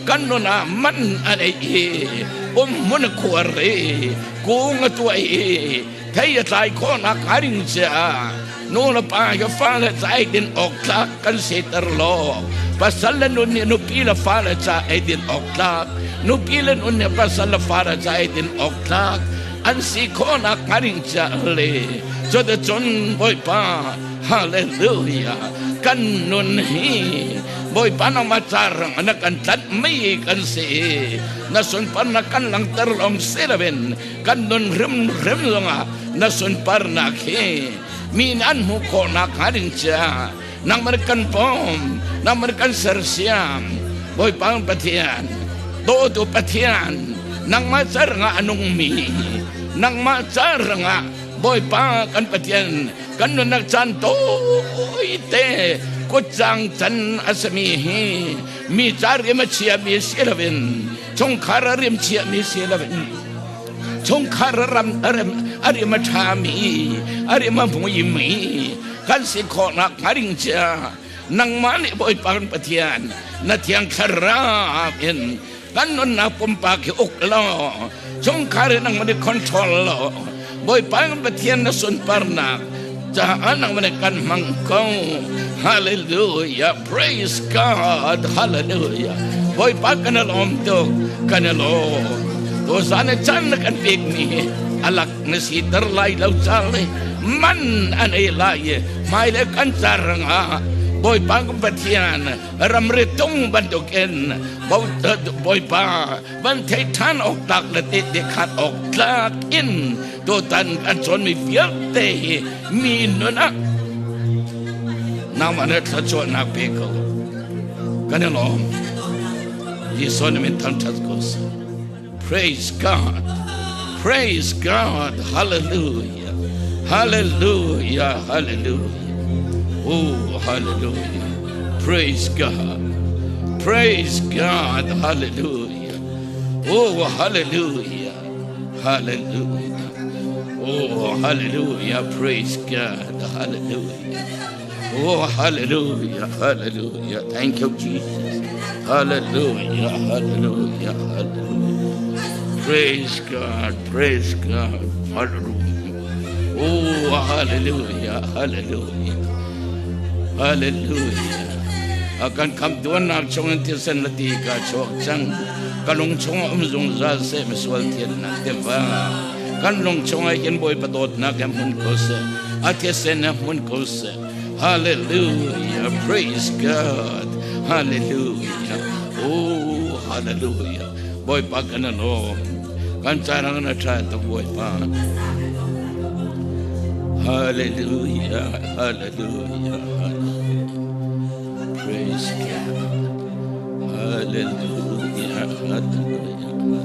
S1: Kan nun ah man an ei i um mun khuar i kung a tuai i thei a tlai khawhnak haring cia nu le pa ka fa le ca din awk tlak kan si ter lo. Pasal le nun nih nupi le fa le ca ei din awk tlak nupi le nun nih pasal le fa le ca ei din awk tlak an si khawhnak hnga ca le cuticun Bawipa hallelujah kan nun hi Bawipa nangmah ca rang na kan tlanh mei kan si. Na sunparnak kan langhter lawng si loin kan nun hrimhrim zongah na sunparnak hi mi nih an hmuh khawhnak hnga ding ca nangmah kan pawm, nangmah kan sersiam. Bawipa Pathian, dawtu Pathian, nangmah ca rangah a nungmi, nangmah ca rangah Bawipa kan Pathian kan nunnak caan tawi te kutcang can a sami hi mi ca riam a chiami si loin chungkhar a riam chiami si loin chungkhar a ram a rem a riam a ṭhami a riam a muimi kan si khawhnak hnga ding cia nangmah nih Bawipa kan Pathian na thiang thlarau in kan nunnak pumpak hi uk law chungkhar hi nangmah nih control law Bawipa kan Pathian na sunparnak caah nangmah nih kan hmang ko. Hallelujah, praise God, hallelujah. Bawipa kan lawm tuk, kan lawm. Tuzan chan na kan pek mi alak na si ter lai lo chang le man an ei lai mai le kan charanga Bawipa kan Pathian ramri tung bantukin Bawipa van thei ṭhan awk tlak le tehte khat awk tlak in tutan kan cawnmi vialte hi mi nun ah nangmah nih thluachuahnak pe ko. Kan i lawm. Jesuh nih min thangṭhat ko seh. Praise God. Praise God. Hallelujah. Hallelujah. Hallelujah. Oh, hallelujah. Praise God. Praise God. Hallelujah. Oh, hallelujah. Hallelujah. Oh, hallelujah. Praise God. Hallelujah. Oh, hallelujah. Hallelujah. Thank you, Jesus. Hallelujah. Hallelujah. Hallelujah. Praise God. Praise God. Hallelujah. Oh, hallelujah. Hallelujah. Hallelujah. Akan kam tuan nak chung in thisen la ti ka chuak cang ka lung chung um zungzal se misual thian nak te va kan lung chung ai kin boi padot nak em hun ko se a thisen na hmun ko seh. Hallelujah. Praise God. Hallelujah. Oh, hallelujah. Bawipa kan lawm. Kan carang na tha tuk Bawipa. Hallelujah. Hallelujah. Hallelujah. Praise God. Hallelujah. Hallelujah.